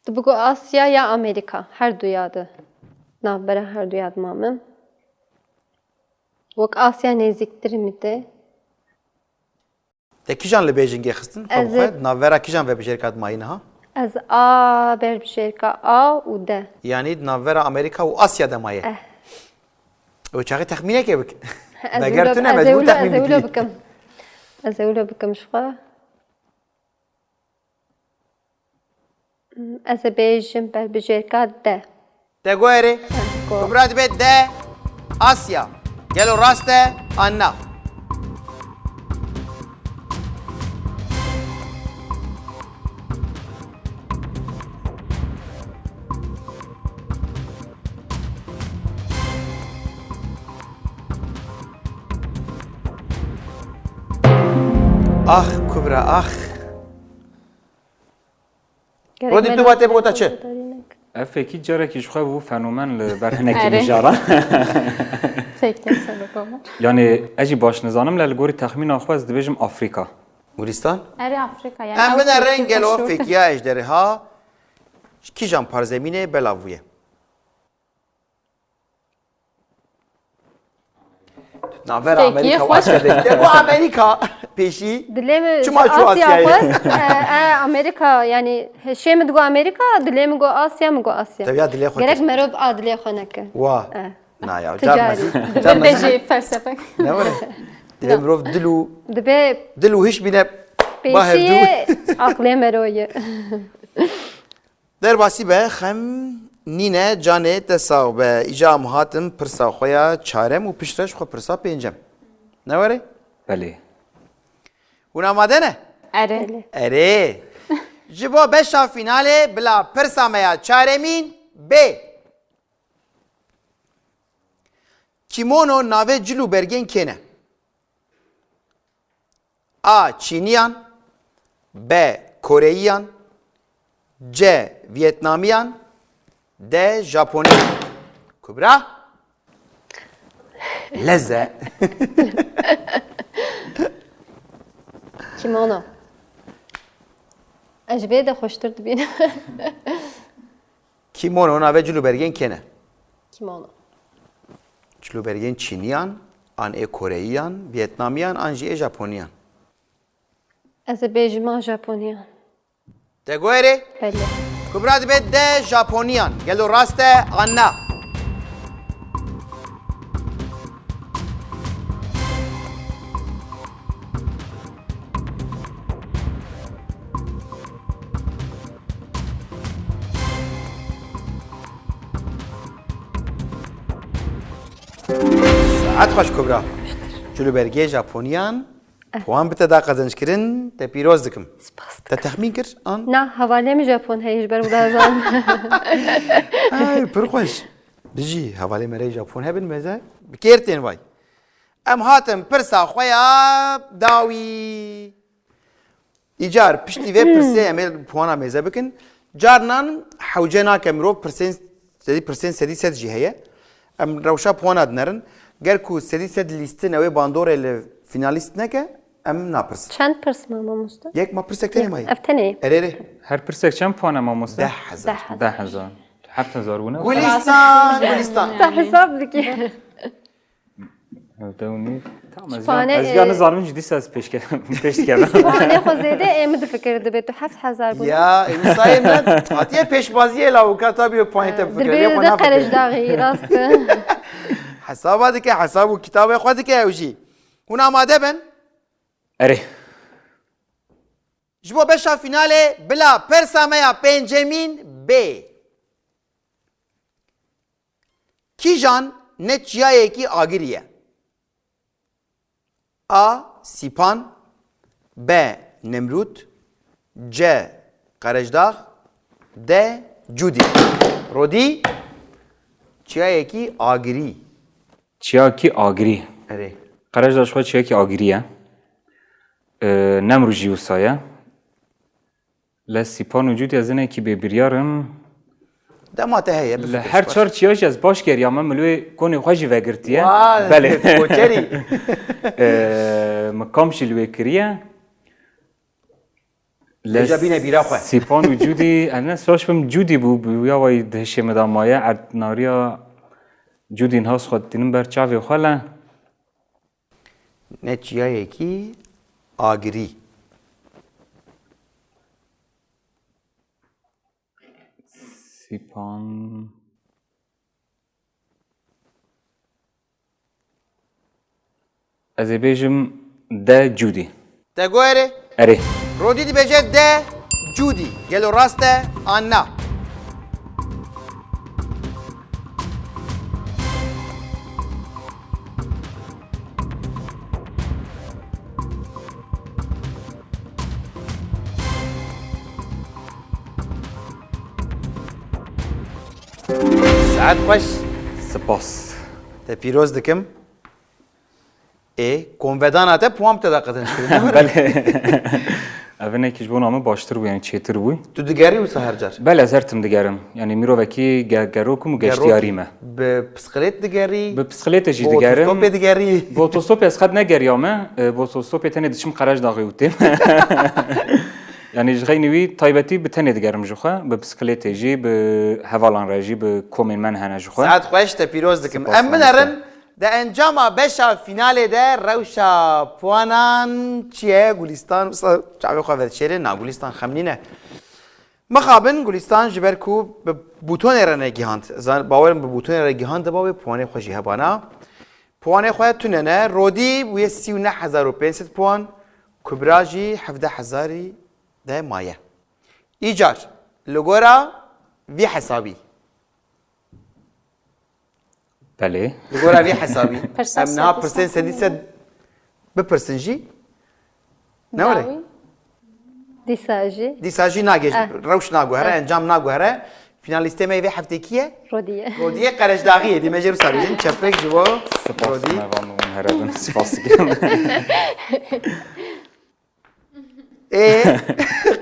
Dibe ku Asya ya Amerîka, her du ya di. Navbera her du ya di mamin. Wek Asya nêzîktir min tê. Te kîjan li bêjingê xistin? Fam Ez xwe, ê- di navbera kîjan vebijêrka dimayî niha? Ez a berbijêrka A û D. Yanî di navbera Amerîka û Asya de maye? Eh. Ew çaxê texmînekê bik. Ez Veger wilo, tu ne, ez ê mecbûr wilo, ez texmîn ê wilo bikî. Bikim. Ez ê wilo bikim ji xwe. Ez ê bêjim berbijêrka D. Te got erê? Got. Kubra dibe D, Asya. Gelo rast e an na? Ax, Kubra, ax. Gerek Rodî, me tu de vatê bigota çi? Ev fêkî carekî ji xwe bû fenomen li ber hinek Erê. Mijaran. Fêkî serokoma. Yani, ez jî baş nizanim, lê li gorî texmîna xwe ez dibêjim Afrîka. Gulistan? Erê Afrîka, yani Em ew bine fêkî rengel o xweş û fêkiya ejderha ji kîjan parzemînê belav bûye? Navbera Peki, Amerîka û xweş. Asya de. Te got Amerîka pêşî. Dilê min Çima ji çû Asya Asyayê? Xwest, e, e, Amerîka, yani, hişê min digot Amerîka, dilê min got Asya, min got Asya. Tev ya dilê xwe Gerek kir. Merov a dilê xwe neke. Wa. E. Na ya, Ticarî. Carna zî, carna Dibe zî. Jî felsefe. Ne were? Dibe mirov dil û, Dibe dil û hiş bîne. Pêşiyê aqlê mero ye. Derbasî be, xem nîne, canê te sax be. Îca em hatin pirsa xwe ya çarem û piştre ji xwe pirsa pêncem. Ne were? Belê. Hûn amade ne? Erê. Erê. Ji bo beşa fînalê bila pirsa me ya çaremîn bê. Kîmono navê cil û bergên kê ne? A. Çîniyan. B. Koreyiyan. C. Vietnamiyan. D. Japoniyan. Kubra? Leze. Kimono. Ez ji vê de xweştir dibînim. Kîmono navê cil û bergên kê ne? Kîmono. Cil û bergên Çîniyan, an ê Koreyiyan, Vietnamiyan, an jî ê Japoniyan. Ez ê bêjim a Japoniyan. Te got erê? Belê. Kubra dibe D Japoniyan. Gelo rast e an na? Saet xweş Kubra. Ji li bergê Japoniyan puan bi te da qezenc kirin, te pîroz dikim. Spas dikim. Te texmîn kir an? Na, hevalê min Japon heye, ji ber wila zanim. Ay, pir xweş. Bijî, hevalê me re Japon hebin, meze bi kêr tên vay. Em hatin pirsa xwe ya dawî. Îcar piştî vê pirsê em ê puana mêze bikin. Carnan hewce nake mirov pirsên sedî, pirsên sedî sed jî heye. Em rewşa puana dinerin. Ger ku sedî sed lîstin ew ê bandorê li finalîst neke, em napirsin. Çend pirs ma mamoste? Yek ma pirsek tenê ma ye. Ev tenê ye. Erê, erê. Her pirsek çend puan e mamoste? Deh hezar. Deh hezar. Deh hezar. Heft hezar bûne. Gulistan, Gulistan. Te hesab dike. Hevdeh û nîv. Tamam, ez Spane, yan, ez e, yan nizanim jî dîsa ez pêş ke-, pêş dikevim. Spane xwe zêde ê min difikir dibe tu heft hezar bûne. Ya, ê wisa yê me hatiye pêşbaziyê la û ka tabi puanê te bifikire. Dibe lê xwe de nafikire. Qerejdaxî, rast e. Hesaba dike, hesab û kitabê xwe dike ew jî. Hûn amade bin? Erê. Ji bo beşa finalê bila persa me ya pêncemîn bê. Kîjan ne çiyayekî agirî ye? A. Sîpan. B. Nemrûd. C. Qerejdax. D. Cûdî. Rodî, çiyayekî agirî. Çiyakî agirî. Erê. Qerejdax ji xwe çiyakî agirî ye. Ee, Nemrûd jî wisa ye. Li Sîpan û Cûdî ez hinekî bêbiryar im. Dema te heye, bifikir. Li her çar çiya jî ez baş geriyame, min li wê konê xwe jî vegirtiye. Wa, belê. Koçerî. Ee, min kamp jî li wê kiriye. Li Vêca bîne bîra xwe. Sîpan û Cûdî, ez ne saç bim Cûdî bû, bi wîya wayî di hişê min de maye, erdnariya Cûdî niha xwe dînim ber çavê xwe le. Ne çiyayekî agirî. Sîpan. Ez ê bêjim D Cûdî. Te got erê? Erê. Rodî dibêje D Cûdî. Gelo rast e an na? Saet xweş. Spas. Te pîroz dikim. Ê, konvedana te puan te de qezenc kirin, ne were? Belê. Ev hinekî ji bona min baştir bû, yani çêtir bû. Tu digerî wisa her car? Belê, ez her tim digerim. Yani mirovekî ge-, gerok im û geştiyarî me. Bi pisxilêt digerî? Bi pisxilêtê jî digerim. Bi otostopê digerî? Bi otostopê ez qet negeriyame. E, bi otostopê tenê diçim Qerejdaxê û têm. Yani ji xeynî wî taybetî bi tenê digerim ji xwe. Bi pisxilêtê jî, bi hevalan re jî, bi komên me hene ji xwe. Saet xweş, te pîroz dikim. Spas mamoste. Em binerin. Di encama beşa fînalê de rewşa puanan çi ye? Gulîstan wisa çavê xwe vedişêre. Na, Gulîstan xem nîne. Mixabin Gulîstan ji ber ku bi bûtonê re negihand. Zan, bawerim bi bûtonê re gihandiba wê puanê xwe jî hebana. Puanê xwe tune ne. Rodî bûye sî û neh hezar û pênc sed puan. Kubra jî hevdeh hezarî de maye. Îcar, li gora vî hesabî. Belê. Li gora vî hesabî. Pirsa em niha sedî pirsên sed sedî sed bipirsin jî. Ne were? Dawî. Dîsa jî. Dîsa jî nagê, eh, rewş naguhere, eh, encam naguhere. Finalîstê me yê vê heftê kî ye? Rodiye. Rodiye Qerejdaxiyê. Dî me jê wisa bêjin. Çepek ji bo Spas Rodî. Mevan û Herebin. Spas dikim. Ê,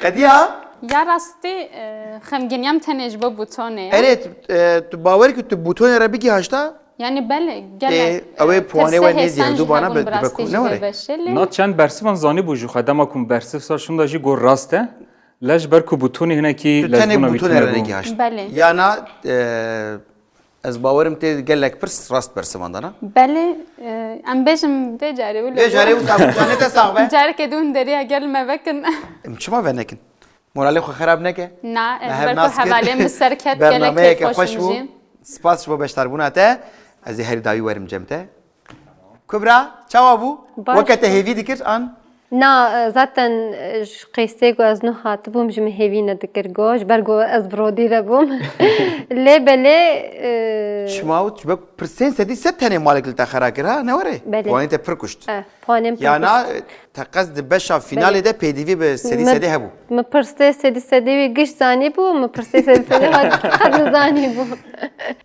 qediya? Ya rastî, e, xemgîniyam tenê ji bo bûtonê ye. Erê, tu, e, tu bawer kî tu bûtonê re bigî haşta? Yani belê, gelek, e, ew ê e, puanê we nêzî, hêsan ew jî dubana hebûn bi, bi rastî ku-, jî ne were? Vê beşê lê. Na çend bersivan zanîbû jî xwe, dema ku min bersiv sar şûnda jî got rast e. Lej ber ku bûtonê hinekî lejbûna wî tune bû. Tu tenê bûtonê re negî haşt. Belê. Yana, e, Ez bawerim tê gelek pirs rast bersivandana. Belê, e, em bêjim vê carê wilo. Vê carê wisa bû, canê te sax be. Careke din deriya gel me vekin. Em çima venekin? Moralê xwe xerab neke. Na, ez ber ku hevalê min ser ket, gelek kêfxweş im jî. Spas ji bo beşdarbûna te. Ez ê herî dawî werim cem te. Kubra, çawa bû? Baş. Weke te hêvî dikir an? Na, e, zaten, e, ji qeysê ku ez nû hatibûm, ji min hêvî nedikir, go, ji ber ku ez bi rodî re bûm. Lê belê, e, Çima û çi be pirsên sedî sed tenê malek li te xera kir, ha? Ne were? Belê. Puanê te pir kuşt. E, puanên pir Ya na, kuşt. Te qez di beşa finalê Belê. De pêdivî bi sedî Mi, sedê hebû. Mi pirsê sedî sedê wî giş zanîbû, mi pirsê sedî sedê wî qet nizanîbû.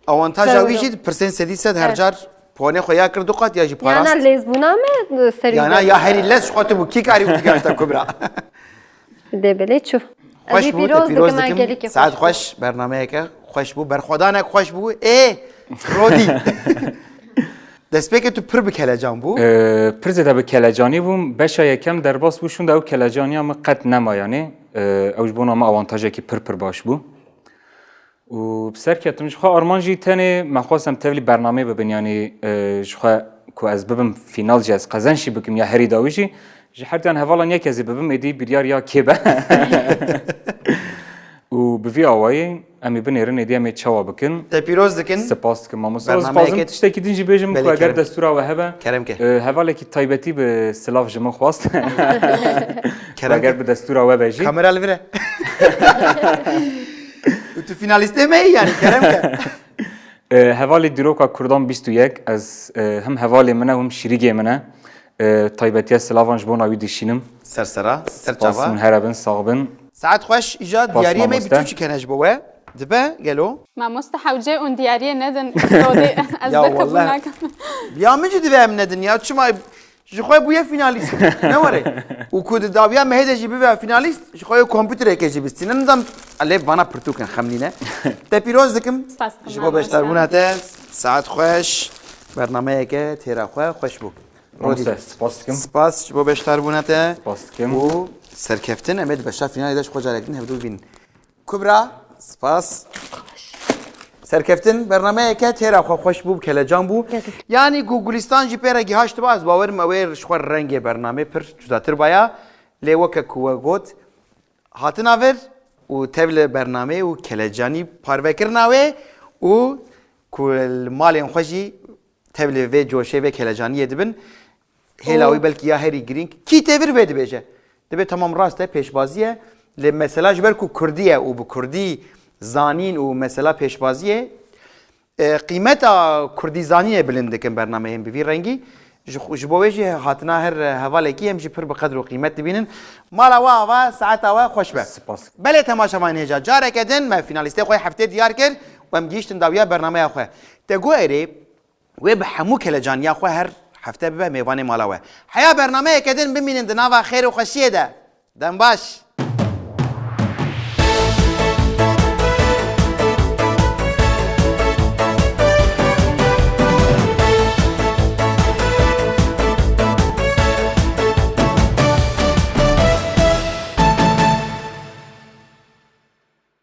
Awantaja Zero wî zero. Jî di pirsên sedî sed her Evet. Car puanê xwe ya kir du qat ya jî Yana parast. Lêzbûna me serî Yana de. Ya herî lez ji xwe tu bû. Kî karî wî digaşta Kubra? Dê belê çû. Xweş Ez ê bû, te pîroz pîroz dikim, dikim. Gelekî Saet xweş bû. Xweş, bernameyeke xweş bû, berxwedanek xweş bû. Ê, Rodî. Destpêkê tu pir bi kelecan bû. Ee, pir zêde bi kelecanî bûm. Beşa yekem derbas bû, şûnde ew kelecaniya min qet nema, yanî, ee, ew ji bona min awantajekî pir pir baş bû. Û bi ser ketim, ji xwe arman jî tenê me xwest em tevlî bernameyê bibin, yanî, e, ji xwe ku ez bibim fînal jî ez qezenç jî bikim ya herî dawî jî, ji her duyan hevalan yek ez ê bibim, êdî biryar ya kê be. Û bi vî awayî em ê binêrin, êdî em ê çawa bikin. Te pîroz dikin. Spas dikim mamoste. Bernameyeke Ez dixwazim tiştekî din jî bêjim Belê, ku eger kerem. Destûra we hebe, Kerem ke. e, hevalekî taybetî bi silav ji min xwest. Kerem Eger ke. Bi destûra we be jî. Kamera li vir e. Û tu finalîstê me yî, yanî, kerem ke. E, hevalê dîroka Kurdan bîst û yek, ez, e, him hevalê min e, him şirîgê min e. E, taybetiya silavan ji bona wî dişînim. Ser sera, ser Spas çava. Min here bin, sax bin. Saet xweş, îja Spas diyariyê me mamoste. Bi çi çi kene ji bo we? Dibe, gelo? Mamoste hewce ûn diyariyê nedin, Rodî, ez Ya bê qebûl wallah. Nakim. Ya min jî divê em nedin ya, çima Ji xwe bûye fînalîst. Ne were. Û ku di dawiya mehê de jî bibe fînalîst, ji xwe yê kompûtereke jî bistîne. Nizam, lê vana pirtûk in, xem nîne. Te pîroz dikim. Spas dikim, Ji bo mamoste. Beşdarbûna te, saet xweş. Bernameyeke têra xwe xweş bû. Mamoste, Rodî. Spas dikim. Spas ji bo beşdarbûna te. Spas dikim. Û serkeftin, em ê di beşa fînalê de ji xwe carek din hevdû bînin. Kubra, spas. Serkeftin, bernameyeke têra xwe xweş bû, kelecan bû. Gelek. Yanî ku Gulistan jî pê re gihaştiba, ez bawer im ew ê ji xwe rengê bernamê pir cudatir baya. Lê weke ku we got, hatina vir û tevlî bernamê û kelecanî parvekirina wê û ku li malên xwe jî tevlî vê coşê, vê kelecaniyê dibin. Hêla Û wî belkî ya herî girîng. Kî tê vir vê dibêje. Dibê tamam rast e, pêşbazî ye. Lê mesela ji ber ku kurdî ye û bi kurdî zanîn û mesela pêşbazî ye, e, qîmeta kurdî zanînê bilind dikin bernameyên bi vî rengî. Ji xwe, ji bo wê jî hatina her hevalekî em jî pir bi qedr û qîmet dibînin. Mala we ava, saeta we xweş be. Spas. Belê temaşevanên hêja, careke din me fînalîstê xwe heftê diyar kir û em gihîştin dawiya bernameya xwe. Te got erê, Wê bi hemû kelecaniya xwe her hefte bibe mêvanê mala we. Heya bernameyeke din bimînin di nava xêr û xweşiyê de. Dem baş.